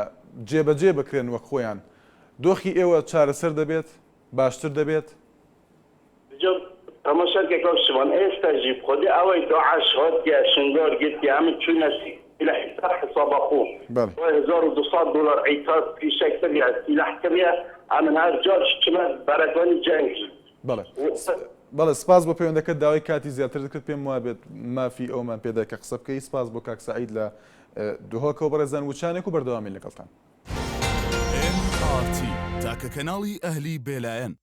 جێبەجێ بکرێن وەک خۆیان، دۆخی ئێوە چارەسەر دەبێت؟ باشتر دەبێت؟ جا تەماشا کە کاک شڤان ئێستا ژی خودێ ئەوەی داعش هاتیە شنگار گرتیە ئەمن چوینە سیلح سەر حسابە خو بەڵێ. 1200 دۆلار عیتاد فیشەک کریە سیلح کریە ئەمن هەر جارش چمە بەرەکانی جەنگ ژی. بەڵێ بەڵێ سپاس بۆ پەیوەندەکەت داوای کاتی زیاترت کرد پێم وابێت مافی ئەومان پێدای کە قسە بکەی سپاس بۆ کاک سەعید لە دهۆکەوە بەڕێزان وچانێک و بەردەوامین لەگەڵتان. ئێن ئاڕ تی، تاکە کەناڵی ئەهلی بێلایەن.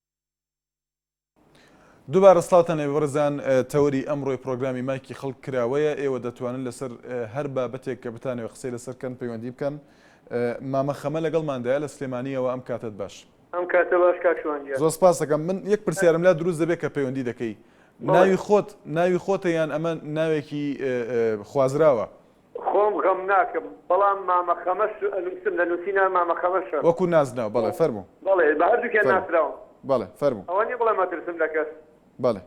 دووبارە سڵاوتان لێبێ بەڕێزان تەوەری ئەمڕۆی پڕۆگرامی مایکی خەڵک کراوەیە ئێوە دەتوانن لەسەر هەر بابەتێک کە بتانەوێت قسەی لەسەر کەن پەیوەندی بکەن مامە خەمە لەگەڵماندایە لە سلێمانیەوە ئەم کاتەت باش. ئەم کاتە باش کاک شوان گیان. زۆر سپاست دەکەم من یەک پرسیارم لا دروست دەبێت کە پەیوەندی دەکەی ناوی خۆت ناوی خۆتە یان ئەمە ناوێکی خوازراوە؟ خۆم غەمناکم بەڵام مامە خەمەش ئەنووسم لە نووسینا مامە خەمەشە. وەکو نازناو بەڵێ فەرموو. بەڵێ بە هەردووکیان فەرموو. ناسراوم. بەڵێ فەرموو. ئەوە نیە بڵێم ئەترسم لە کەس. بەڵێ.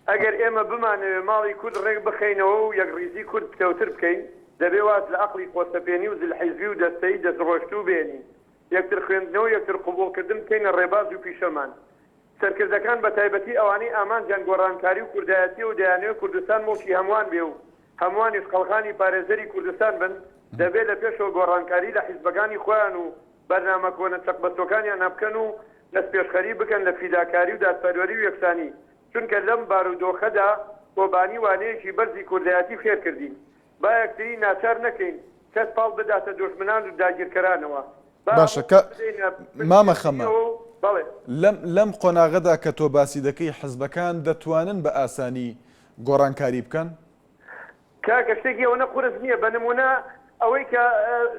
ئەگەر ئێمە بمانەوێ ماڵی کورد ڕێک بخەینەوە و یەکڕیزی کورد پتەوتر بکەین، دەبێ واز لە ئەقڵی خۆسەپێنی و زلحیزبی و دەستەیی دەستڕۆشتوو بێنین، یەکتر خوێندنەوە و یەکتر قبووڵکردن بکەینە ڕێباز و پیشەمان. سەرکردەکان بە تایبەتی ئەوانەی ئامانجیان گۆڕانکاری و کوردایەتییە و دەیانەوێ کوردستان موڵکی هەمووان بێ و هەمووانیش قەڵغانی پارێزەری کوردستان بن، دەبێ لە پێشەوە گۆڕانکاری لە حیزبەکانی خۆیان و بەرنامە کۆنە چەقبەستووەکانیانا بکەن و دەستپێشخەری بکەن لە فیداکاری و دادپەروەری و یەکسانی، چونکە لەم بارودۆخەدا کۆبانی وانەیەکی بەرزی کوردایەتی فێر کردین. با یەکتری ناچار نەکەین کەس پاڵ بداتە دوژمنان و داگیرکەرانەوە. با باشە هەموومان کە بدەینە پشت مامە خەمە یەکتریەوە و بەڵێ. لەم لەم قۆناغەدا کە تۆ باسی دەکەی حزبەکان دەتوانن بە ئاسانی گۆڕانکاری بکەن؟ کاکە شتێکی ئەوەنە قورس نییە بە نمونە ئەوەی کە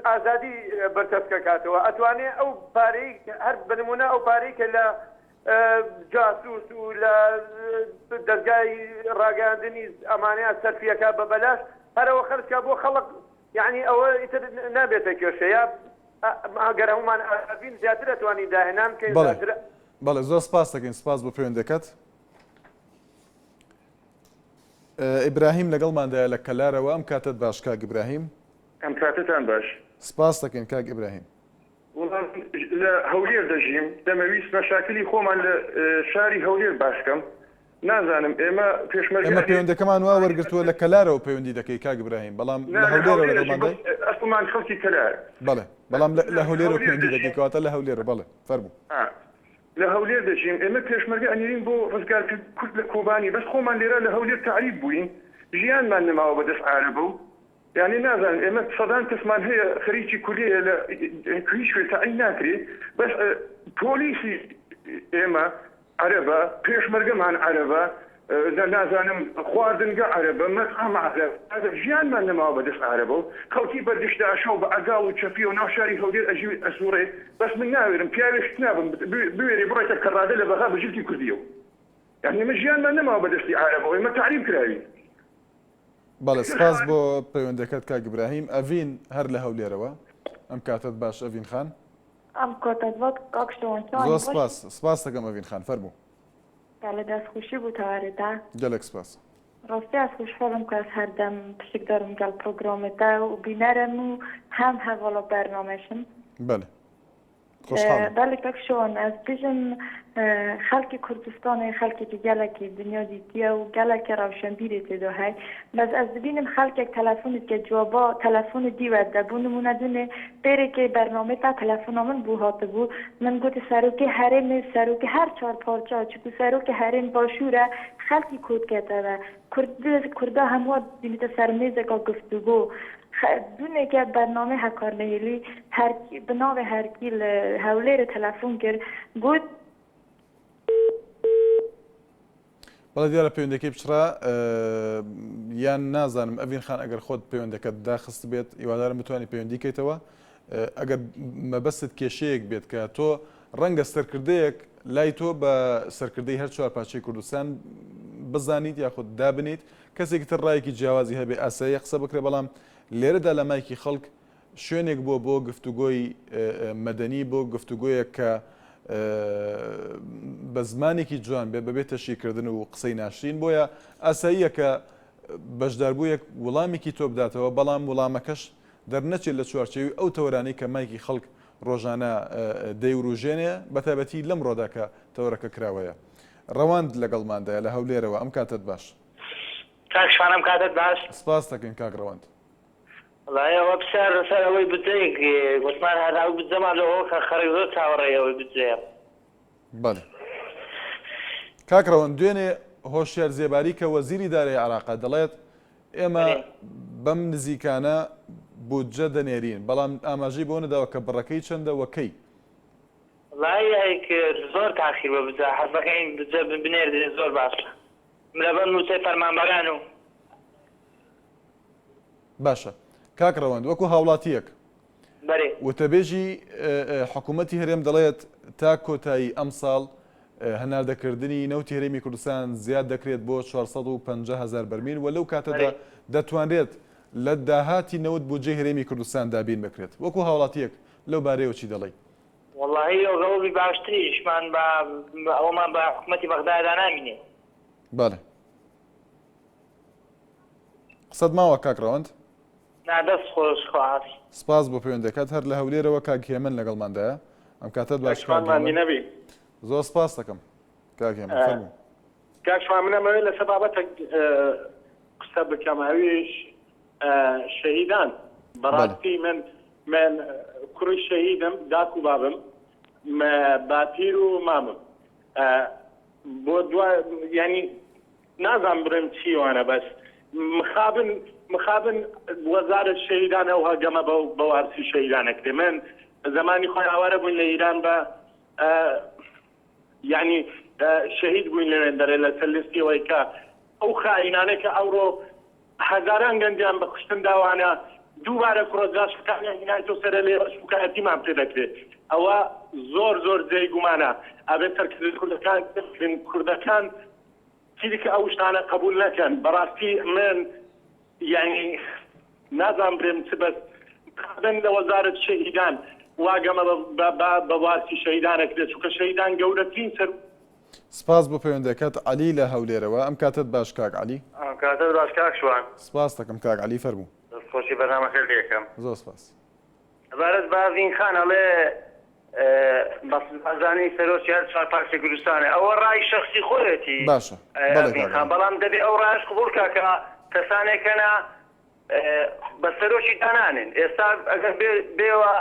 ئازادی بەرتەسکە کاتەوە ئەتوانێ ئەو پارەی هەر بە نمونە ئەو پارەی کە لە جاسوس و لە دەزگای ڕاگەیاندنی ئەمانەیان سەرفیەکە بە بەلاش هەرەوە خەرجکە بۆ خەڵک یعنی ئەوە ئیتر نابێتە کێشە یا ئەگەر هەمومان ئازاد بین زیاتر ئەتوانین داهێنان بکەین بەڵێ زیاتر بەڵێ زۆر سپاس دەکەین سپاس بۆ پەیوەندەکەت. ئیبراهیم لەگەڵماندایە لە کەلارەوە ئەم کاتەت باش کاک ئیبراهیم. ئەم کاتەتان باش. سپاست دەکەین کاک ئیبراهیم. وەڵا من لە هەولێر دەژیم دەمەویست مەشاکلی خۆمان لە شاری هەولێر باس کەم نازانم ئێمە پێشمەرگە ئێمە پەیوەندەکەمان وا وەرگرتووە لە کەلارەوە پەیوەندی دەکەی کاک ئیبراهیم بەڵام لە هەولێرەوە لەگەڵماندای؟ ئەسڵمان خەڵکی کەلار. بەڵێ بەڵام لە هەولێرەوە پەیوەندی دەکەی کەواتە لە هەولێرە بەڵێ فەرموو. لە هەولێر دەژیم ئێمە پێشمەرگە ئەنێرین بۆ ڕزگار کردنی کورد لە کۆبانی بەس خۆمان لێرە لە هەولێر تەعریب بووین ژیانمان نەماوە بە دەست عارەبەو یانێ نازانم ئێمە سەدان کەسمان هەیە خەریکی کولیەیە لە هیچ کوێ تەعین ناکرێ بەس پۆلیسی ئێمە عەرەبە پێشمەرگەمان عەرەبە نازانم خواردنگە عەرەبە مەتعەم عەرەبە ژیانمان نەماوە بەدەست عەرەبە و خەڵکی بە دشداشە و بە عەگاڵ و چەپیەوە ناو شاری هەولێر ئەژی و ئەسوڕێ بەس من ناوێرم پیاوێ شت نابم بوێرێ بڕۆیتە کەڕادە لە بەغا بە جلکی کوردیەوە یانی ئێمە ژیانمان نەماوە بەدەستی عەرەبەوە ئێمە تەعریب کراوین. بەڵێ سپاس بۆ پەیوەندەکەت کاک ئیبراهیم. ئەڤین هەر لە هەولێرەوە. ئەم کاتەت باش ئەڤین خان. ئەم کاتەت باش کاک شوان چۆنی زۆر باشی؟ سپاس سپاس دەکەم ئەڤین خان فەرموو. بەڵێ دەست خوشی بو تەوارێتە. گەلەک سپاس. ڕاستی ئەز خوشحاڵم کە ئەز هەردەم پشکدارم گەڵ پرۆگرامێ تە و بینەرم و هەم هەڤاڵا بەرنامەشم. بەلێ خۆشحاڵم. بەڵێ کاک شوان ئەز بژم خەڵکی کوردستانێ خەڵکێکی گەلەکی دنیا دیتیە و گەلەکی ڕەوشەنبیرێ تێدا هەی بەس ئەز دبینم خەڵکێک تەلەفونت کە جوابا تەلەفونت دیوە دە بو نمونە دونێ پێرێکێ بەرنامەی تا تەلەفونا من بو هاتبوو من گوت سەرۆکی هەرێمێ سەرۆکی هەر چار پارچە چکو سەرۆکی هەرێم باشوورە خەڵکی کۆت کەتەوە کورد کوردا هەموو بینیتە سەر مێزێکا گفتوگۆ دونێکە بەرنامەی هەکار نەهێلی هەر بە ناوێ هەرکی لە هەولێرێ تەلەفون کرد گوت بەڵێ دیارە پەیوەندەکەی پچڕا یان نازانم ئەڤین خان ئەگەر خۆت پەیوەندەکەت داخست بێت هیوادارم بتوانانی پەیوەندی کەیتەوە ئەگەر مەبەستت کێشەیەک بێت کە تۆ ڕەنگە سەرکردەیەک لای تۆ بە سەرکردەی هەر چوار پارچەی کوردستان بزانیت یاخود دابنیت کەسێکی تر ڕایەکی جیاوازی هەبێ ئاساییە قسە بکرێ بەڵام لێرەدا لە مایکی خەڵک شوێنێک بووە بۆ گفتوگۆی مەدەنی، بۆ گفتوگۆیەک کە بە زمانێکی جوان بێت، بەبێ تەشهیرکردن و قسەی ناشرین، بۆیە ئاساییە کە بەشداربوویەک وڵامێکی تۆ بداتەوە، بەڵام وڵامەکەش دەرنەچێت لە چوارچێوی ئەو تەوەرانەی کە مایکی خەڵک ڕۆژانە دەیوروژێنێ، بەتایبەتی لەمڕۆدا کە تەوەرەکە کراوەیە. ڕەواند لەگەڵماندایە لە هەولێرەوە، ئەم کاتەت باش. کاک شوان ئەم کاتەت باش. سپاست دەکەین کاک ڕەوەند. وەڵایی ئەوە پرسیار لەسەر ئەوەی بودجەیەک گوتمان هەر ئەو بودجەمان لۆ هۆکە خەڵک زۆر چاوەڕێی ئەوەی بودجەیە. بەڵێ کاک ڕەوەند دوێنێ هۆشیار زێباری کە وەزیری دارایی عێراقە دەڵێت ئێمە بەم نزیکانە بودجە دەنێرین بەڵام ئاماژەی بەوە نەداوە کە بڕەکەی چەندە وە کەی. وەڵایی ئەیک زۆر تاخیر بە بودجە حەزەکەین بودجە بنێردرێ زۆر باشە لەبەر موچەی فەرمانبەران و. باشە کاک ڕەوەند وەکو هاوڵاتیەک بەرێ. وتەبێژی حکوومەتی هەرێم دەڵێت تا کۆتایی ئەمساڵ هەناردەکردنی نەوتی هەرێمی کوردستان زیاد دەکرێت بۆ 450 هەزار بەرمیل و لەو کاتەدا دەتوانرێت لە داهاتی نەوت بودجەی هەرێمی کوردستان دابین بکرێت. وەکو هاوڵاتییەک لەو بارەیەوە چی دەڵێی؟ وەڵاهی ئەوە بی باشتریشمان بە ئەوەمان بە حکومەتی بەغدادا نامینێ. بەڵێ. قسەت ماوە کاک ڕەوەند؟ نا دەست خۆش خواحافیز. سپاس بۆ پەیوەندەکەت. هەر لە هەولێرەوە کاک هێمن لەگەڵماندایە. ئەم کاتەت باش کاک هێمن. زۆر سپاست دەکەم کاک هێمن فەرموو. کاک شوان من ئەمەوێت لەسەر بابەتێک قسە بکەم ئەویش شەهیدان بەڕاستی من من کوڕی شەهیدم داک و بابم باپیر و مامم بۆ دوا ینی نازان بڵێم چیوانە بەس مخابن مخابن وەزارت شەهیدان ئەو هەگەمە بە وارسی شەهیدانەکرێ من زمانی خۆی ئاوارە بووین لە ئیران بە یانی شەهید بووین لەوێندەرێ لەسەر لیستی ئەوەی کە ئەو خائینانەی کە ئەوڕۆ هەزاران گەنجیان بە کوشتن داوانە دووبارە کوڕە جاشەکانیان هینایتۆ سەرە لێ سوکایەتیمان پێ دەکرێت ئەوە زۆر زۆر جێی گومانە ئەبێت سەرکردە کوردەکان کوردەکان چیدیکە ئەو شتانە قبول نەکەن بەڕاستی من یانی نازانم برێم چ بەس مخابن لە وەزارەت شەهیدان وا گەمە بە وارسی شەهیدان ئەکرێت چونکە شەهیدان گەورەترین سەر سپاس بۆ پەیوەندەکەت عەلی لە هەولێرەوە ئەم کاتەت باش کاک عەلی. ئەم کاتەت باش کاک شوان. سپاست دەکەم کاک عەلی فەرموو. دەست خۆشی بەرنامەکەت لێکەم. زۆر سپاس. سەبارەت بە ئەڤین خان ئەڵێ مەسعود بارزانی سەرۆکی هەر چوار پارچەی کوردستانە ئەوە ڕای شەخسی خۆیەتی باشە بەڵێ ئەڤین کاک خان عەلی. بەڵام دەبێ ئەو ڕایەش قبوڵ کا کە کەسانێک هەنە بە سەرۆکی دانانێن ئێستا ئەگەر بێ بێوە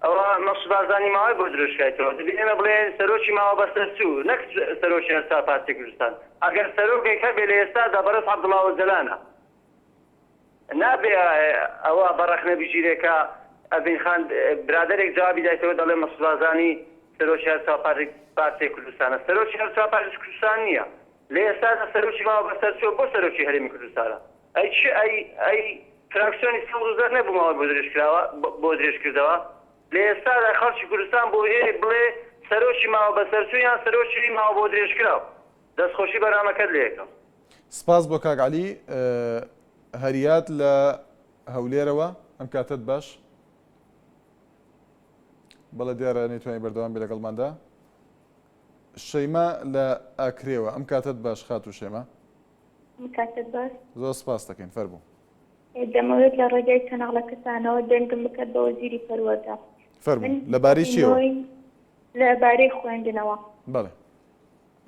ئەوە مەسعود بارزانی ماوەی بۆ درێژکایتەوە دەبێ ئێمە بڵێن سەرۆکی ماوە بەسەرچوو نەک سەرۆکی هەر چوار پارچەی کوردستان ئەگەر سەرۆکێک هەبێ لە ئێستادا بەڕێز عەبدوڵا ئۆجەلانە نابێ ئەوە بە ڕەخنە بگیرێ کە ئەڤین خان برادەرێک جوابی دایتەوە دەڵێ مەسعود بارزانی سەرۆکی هەرچوار پارچەی کوردستانە سەرۆکی هەرچوار پارچەی کوردستان نییە لە ئێستادا سەرۆکی ماوە بەسەر چووە بۆ سەرۆکی هەرێمی کوردستانە ئەی چ ئەی ئەی فراکسیۆنی سەوز و زەرد نەبوو ماوەی بۆ درێژ کراوە بۆ درێژ کردەوە لە ئێستادا خەڵکی کوردستان بۆ ئێ بڵێ سەرۆکی ماوە بەسەرچوو یان سەرۆکی ماوە بۆ درێژکراو دەستخۆشی بەرنامەکەت لێ ئەکەم. سپاس بۆ کاک عەلی هەریات لە هەولێرەوە ئەم کاتەت باش. بەڵێ دیارە نەیتوانی بەردەوام بێ لەگەڵماندا. شەیما لە ئاکرێوە ئەم کاتەت باش خاتوو شەیما. ئەم کاتەت باش. زۆر سپاس دەکەین فەرموو. دەمەوێت لە ڕێگای کەناڵەکەتانەوە دەنگم بکات بە وەزیری پەروەردە. فەرموو لەبارەی چیەوە؟ لەبارەی خوێندنەوە. بەڵێ.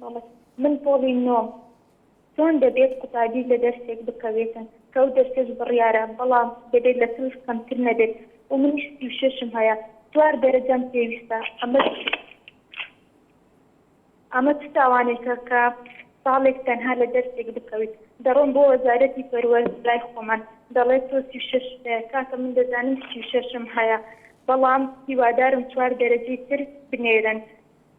بەڵێ من پۆڵی نۆم چۆن دەبێت قوتابی لە دەرسێک بکەوێتن کە ئەو دەرسەش بڕیارە بەڵام دەبێت لە سلف کەمتر نەبێت و منیش 36م هەیە چوار دەرەجەم پێویستە ئەمە ئەمە چ تاوانێکە کە ساڵێک تەنها لە دەرسێک بکەویت دەڕۆم بۆ وەزارەتی پەروەردە لای خۆمان دەڵێت تۆ 36 هەیە کاکە من دەزانم 36م هەیە بەڵام هیوادارم چوار دەرەجەی تر بنێرن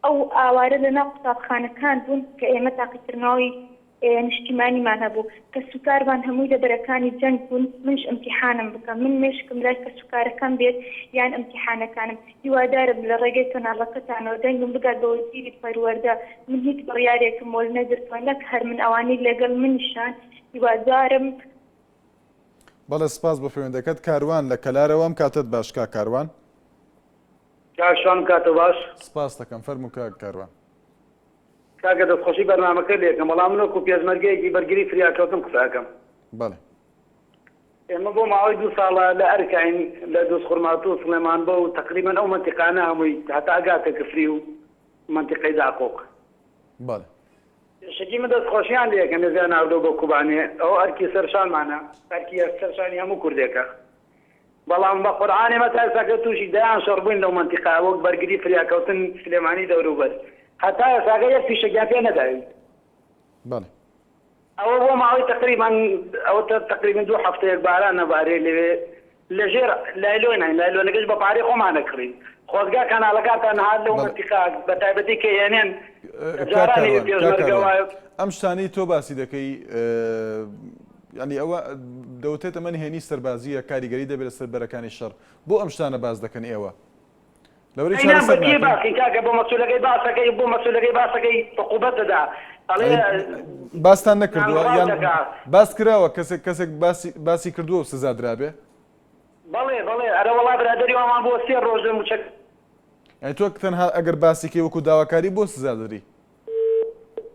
ئەو ئاوارە لە ناو قوتابخانەکان بوون کە ئێمە تاقیکردنەوەی نیشتیمانیمان هەبوو، کەسوکارمان هەمووی لە بەرەکانی جەنگ بوون، منیش ئیمتیحانم بکەم، من مێشکم لای کەسوکارەکەم بێت یان ئیمتیحانەکانم، هیوادارم لە ڕێگەی کەناڵەکەتانەوە دەنگم بگات بە وەزیری پەروەردە، من هیچ بڕیارێکم وەرنەگرتووە نەک هەر من ئەوانەی لەگەڵ منیشان، هیوادارم. بەڵێ سپاس بۆ پەیوەندەکەت کاروان لە کەلارەوە ئەم کاتەت باش کاک کاروان. کاک شوان کاتت باش. سپاست دەکەم فەرموو کاک کاروان. کاکە دەستخۆشی بەرنامەکەت لێ ئەکەم بەڵام من وەکو پێشمەرگەیەکی بەرگری فریاکەوتن قسە ئەکەم. بەڵێ. ئێمە بۆ ماوەی دوو ساڵە لە ئەرکاین لە دوزخورماتوو و سڵێمانبۆ و تەقریبەن ئەو مەنتیقانە هەمووی هەتا ئەگاتە کفری و مەنتیقەی داقوق. بەڵێ. پێشەکی من دەست خۆشیان لێ ئەکەم هێزیان ناردووە بۆ کوبانێ ئەوە ئەرکی سەر شانمانە ئەرکی سەر شانی هەموو کوردێکە. بەڵام بە قورعان ئێمە تا ئێستاکە تووشی دەیان شەڕ بووین لەو مەنتیقە وەک بەرگری فریاکەوتن سلێمانی دەوروبەر هەتا ئێستاکە یەک فیشەکیان پێ نەداوین. بەڵێ. ئەوە بۆ ماوەی تەقریبەن ئەوە تەقریبەن دوو هەفتەیەک باران نەبارێ لەوێ لە ژێر لایلۆناین لایلۆنەکەش بە پارەی خۆمان ئەکڕین خۆزگا کەناڵەکانتان هات لەو مەنتیقە بە تایبەتی کە ئێنێن کاک جارانی کاروان کاک پێشمەرگە کاروان وایە ئەم شتانەی تۆ باسی دەکەی یانی ئەوە دەوترێت ئەمە نهێنی سەربازییە کاریگەری دەبێت لەسەر بەرەکانی شەڕ بۆ ئەم شتانە باس دەکەن ئێوە لەبەرئەوەی ئەی نا چارەسەر بە کێ ناکەن؟ باسکەین کاکە بۆ مەسولەکەی باسەکەی بۆ مەسولەکەی باسەکەی عقوبەت دەدا. ئەڵێ باستان نەکردووە نان یان ڕاو دەکا. باس کراوە کەسێک کەسێک باسی باسی کردووە و سزا درابێ؟ بەڵێ بەڵێ ئەرە وەڵا برادەری وامان بووە سێ ڕۆژ لە موچە. یانی تۆ تەنها ئەگەر باسی کەی وەکو داواکاری بۆ سزا دەدری؟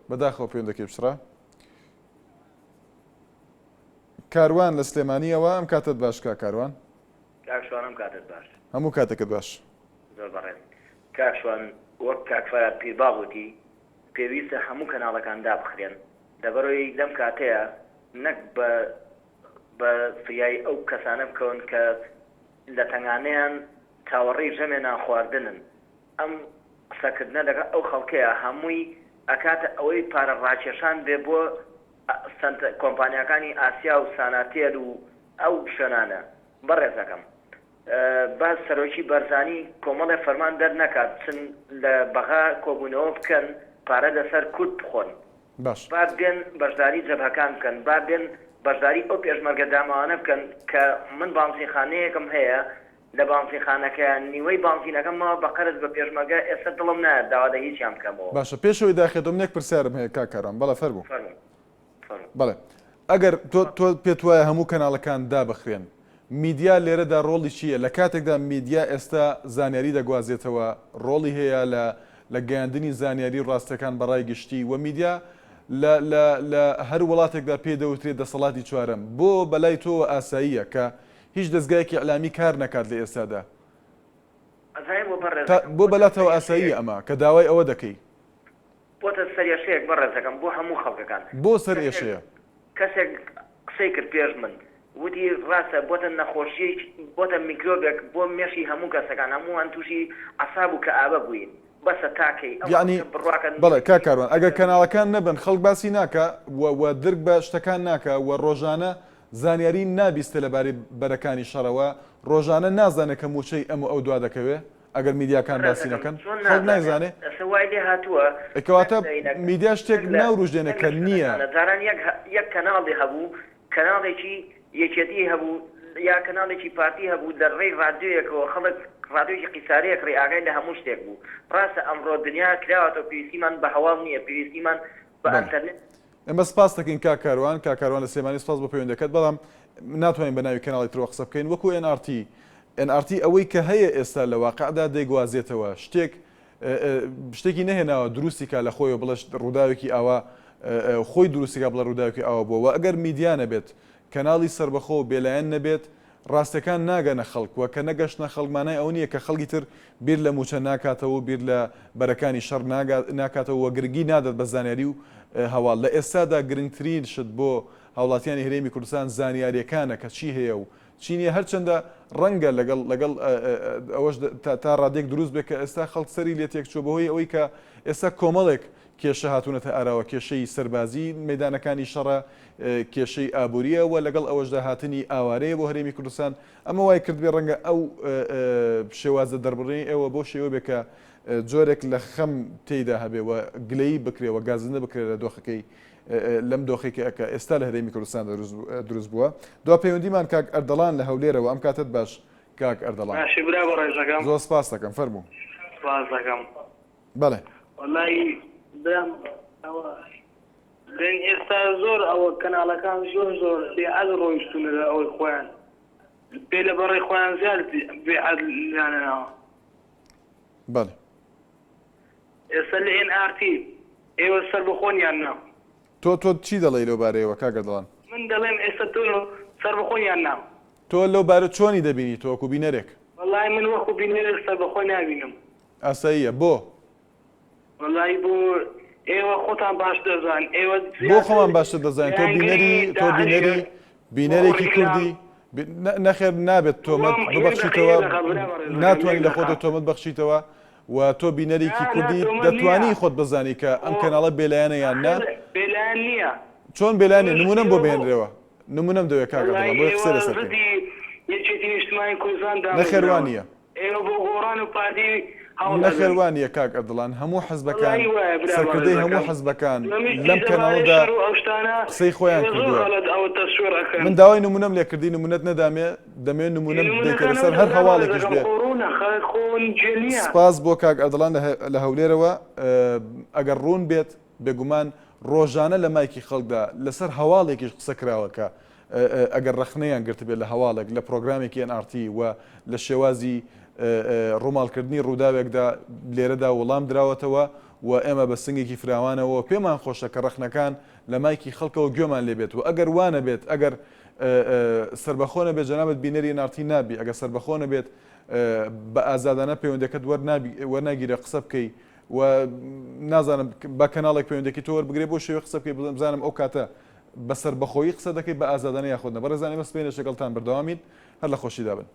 بەداخەوە پەیوەندەکەی پچڕا. کاروان لە سلێمانیەوە ئەم کاتەت باش کاک کاروان. کاک شوان ئەم کاتەت باش. هەموو کاتێکت باش. زۆر بەڕێز کاک شوان وەک کاک فەرهاد پیرباڵ وتی پێویستە هەموو کەناڵەکان دابخرێن لەبەرئەوەی لەم کاتەیا نەک بە بە فریای ئەو کەسانە بکەون کە لە تەنگانەیان چاوەڕێی ژەمێ نان خواردنن ئەم قسەکردنە لەگەڵ ئەو خەڵکەیا هەمووی ئەکاتە ئەوەی پارە ڕاکێشان بێ بۆ سەنتە کۆمپانیاکانی ئاسیا و ساناتێل و ئەو شوێنانە بەڕێزەکەم با سەرۆکی بەرزانی کۆمەڵێ فەرمان دەرنەکات بچن لە بەغا کۆبونەوە بکەن پارە لەسەر کورد بخۆن باش. با بێن بەشداری جەبهەکان بکەن با بێن بەشداری ئەو پێشمەرگە داماوانە بکەن کە من بانزینخانەیەکم هەیە لە بانزینخانەکەیا نیوەی بانزینەکەم ماوە بە قەرز بە پێشمەرگە ئێستا دڵم نایەت داوا لە هیچیان بکەمەوە. باشە پێش ئەوەی داخێتەوە من یەک پرسیارم هەیە کاک کاروان بەڵێ فەرموو. فەرموو فەرموو. بەڵێ ئەگەر تۆ تۆ پێت وایە هەموو کەناڵەکان دابخرێن میدیا لێرەدا ڕۆڵی چییە لە کاتێکدا میدیا ئێستا زانیاری دەگوازێتەوە ڕۆڵی هەیە لە لە گەیاندنی زانیاری و ڕاستیەکان بە ڕای گشتی و میدیا لە لە لە هەر وڵاتێکدا پێی دەوترێت دەسەڵاتی چوارەم بۆ بەلای تۆوە ئاساییە کە هیچ دەزگایەکی ئیعلامی کار نەکات لە ئێستادا ئەزانی بۆ تا بەڕێزەکەم بۆ بۆتە بەلاتەوە سەرێشەیەک ئاساییە ئەمە کە داوای ئەوە دەکەی؟ بۆتە سەرێشەیەک بەڕێزەکەم بۆ هەموو خەڵکەکان بۆ کەسێک سەرئێشەیە؟ کەسێک قسەی کرد پێش من وتی ڕاستە بۆتە نەخۆشیەک بۆتە میکرۆبێک بۆ مێشی هەموو کەسەکان هەمووان توشی عەساب و کەئابە بووین بەسە تا کەی ئەم یەعنی خەڵکە بڕواکەن بەڵێ کاک کاروان ئەگەر کەناڵەکان نەبن خەڵک باسی ناکا و و درک بە شتەکان ناکا و ڕۆژانە زانیاری نابیستێ لەبارەی بەرەکانی شەڕەوە ڕۆژانە نازانێ کە مووچەی ئەم و ئەو دوا دەکەوێ ئەگەر میدیاکان باسی بەڕێزەکەم نەکەن چۆن خەڵک نازانێ نایزانێ ئێستا وای لێ هاتووە ئەی نەک کەواتە لە هینەکە میدیا شتێک نەک لە ناوروژێنێ نەک کە لە نییە. شوێنەکانە جاران یەک یەک کەناڵی هەبوو کەناڵێکی یەکێتی هەبوو یا کەناڵێکی پارتی هەبوو لە ڕێی ڕادیۆیەکەوە خەڵک ڕادیۆیەکی قیسارەیەک ڕێی ئاگای لە هەموو شتێک بوو ڕاستە ئەمڕۆ دنیا کراوەتەوە پێویستیمان بە هەواڵ نییە پێویستیمان بە بەڵێ. ئەنتەرنێت ئێمە سپاست دەکەین کاک کاروان، کاک کاروان لە سلێمانی سپاس بۆ پەیوەندیەکەت، بەڵام ناتوانین بە ناوی کەناڵی ترەوە قسە بکەین وەکو ئێن ئاڕ تی، ئێن ئاڕ تی ئەوەی کە هەیە ئێستا لە واقعدا دەیگوازێتەوە، شتێک شتێکی نەهێناوە دروستی کا لە خۆیەوە بڵێ ڕووداوێکی ئاوا خۆی دروستی کا بڵێ ڕووداوێکی ئاوا بووە وە ئەگەر میدیا نەبێت کەناڵی سەربەخۆ و بێلایەن نەبێت ڕاستەکان ناگەنە خەڵک وە کە نەگەشتنە خەڵک مانای ئەوە نییە کە خەڵکی تر بیر لە مووچە ناکاتەوە و بیر لە بەرەکانی شەڕ ناکاتەوە وە گرنگی نادات بە زانیاری و هەواڵ لە ئێستادا گرنگترین شت بۆ هاوڵاتیانی هەرێمی کوردستان زانیاریەکانە کە چی هەیە و چی نییە هەرچەندە ڕەنگە لەگەڵ لەگەڵ ئەوەش تا ڕادەیەک دروست بێت کە ئێستا خەڵک سەری لێ تێکچووە بەهۆی ئەوەی کە ئێستا کۆمەڵێک کێشە هاتوونەتە ئاراوە کێشەی سەربازی مەیدانەکانی شەڕە کێشەی ئابووریە و لەگەڵ ئەوەشدا هاتنی ئاوارەیە بۆ هەرێمی کوردستان ئەمە وای کردبێ ڕەنگە ئەو شێوازە دەربڕینی ئێوە بەو شێوە بێ کە جۆرێک لە خەم تێیدا هەبێ و گلەیی بکرێ و گازندە بکرێ لە دۆخەکەی لەم دۆخەی کە کە ئێستا لە هەرێمی کوردستان دروست بووە. دوا پەیوەندیمان کاک ئەردەڵان لە هەولێرەوە ئەم کاتەت باش کاک ئەردەڵان. باشی برا بەڕێزەکەم. زۆر سپاست دەکەم فەرموو. سپاس دەکەم. بەڵێ. وەڵایی برام ئەوە بن ئێستا زۆر ئەوە کەناڵەکان زۆر زۆر بێ عەدل ڕۆیشتوونە لە ئەوەی خۆیان بێ لە بەڕێ خۆیان زیاد بێ عەدل دانەناوە. بەڵێ. ئێستا لە ئێن ئار تی ئێوە سەربەخۆن یان نا؟ تۆ تۆ چی دەڵێی لەو بارەیەوە کاک ئەردەڵان؟ من دەڵێم ئێستا تۆ سەربەخۆن یان نا؟ تۆ لەو بارە چۆنی دەبینی تۆ وەکو بینەرێک؟ وەڵای من وەکو بینەرێک سەربەخۆ نابینم. ئاساییە بۆ؟ وەڵای بۆ ئێوە خۆتان باش دەزان ئێوە بۆ خۆمان باشتر دەزانین تۆ بینەری تۆ بینەری بینەرێکی کوردی نەخێر نابێت تۆمەت ببەخشیتەوە ناتوانانی لە خۆتە تۆمەت بەخشیتەوە و تۆ بینەرێکی کوردی دەتوانی خۆت بزانی کە ئەم کەناڵە بێلایەنە یان نا بێلایەن نییە چۆن بێلایەنە نمونەم بۆ بهێنرەوە نمونەم دەوێت کاک عەبدوڵا بۆیە قسەی لەسەر بکەین. یەکێتی نیشتمانی کوردستان نەخێر وا نییە. ئێوە بۆ گۆڕان و پارتی هەوڵ نەخێر ئەدەن. وا نییە کاک ئەردڵان هەموو حزبەکان وەڵاهی وایە برا سەرکردەی هەموو بەڕێزەکەم. حزبەکان مەمیش لەم دیدە بارەی کەناڵەدا شەڕ و ئەو شتانە قسەی خۆیان ئێوە زۆر کردووە. غەڵەت ئەوە تەسویر ئەکەن. من داوای نمونەم لێ کردی نمونەت نەدامێ دەمەوێ نمونەم بدەیتێ نمونەکان لەسەر ئەوەتە هەر برا هەواڵێکیش بەڕێزەکەم بێ. خۆ ڕوونە خەڵک خۆ گێل نییە. سپاس بۆ کاک ئەردەڵان لە هەولێرەوە ئەگەر ڕوون بێت بێگومان. ڕۆژانە لە مایکی خەڵکدا لەسەر هەواڵێکیش قسە کراوە کە ئەگەر ڕەخنەیان گرتبێت لە هەواڵێک لە پرۆگرامێکی ئێن ئاڕ تی و لە شێوازی ڕووماڵکردنی ڕووداوێکدا لێرەدا وڵام دراوەتەوە و ئێمە بە سنگێکی فراوانەوە پێمان خۆشە کە ڕەخنەکان لە مایکی خەڵکەوە گوێمان لێ بێت و ئەگەر وا نەبێت ئەگەر سەربەخۆ نەبێت جەنابت بینەری ئێن ئاڕ تی نابی ئەگەر سەربەخۆ نەبێت بە ئازادانە پەیوەندەکەت وەرناگیرێ قسە بکەی و نازانم با کەناڵێک پەیوەندەکەی تۆ وەربگرێ بۆ شێوەی قسە بکەی بزانم ئەو کاتە بە سەربەخۆیی قسە دەکەی بە ئازادانە یاخود نە بەڕێزان ئێمە سبەینێش لەگەڵتان بەردەوامین هەر لە خۆشیدا بن.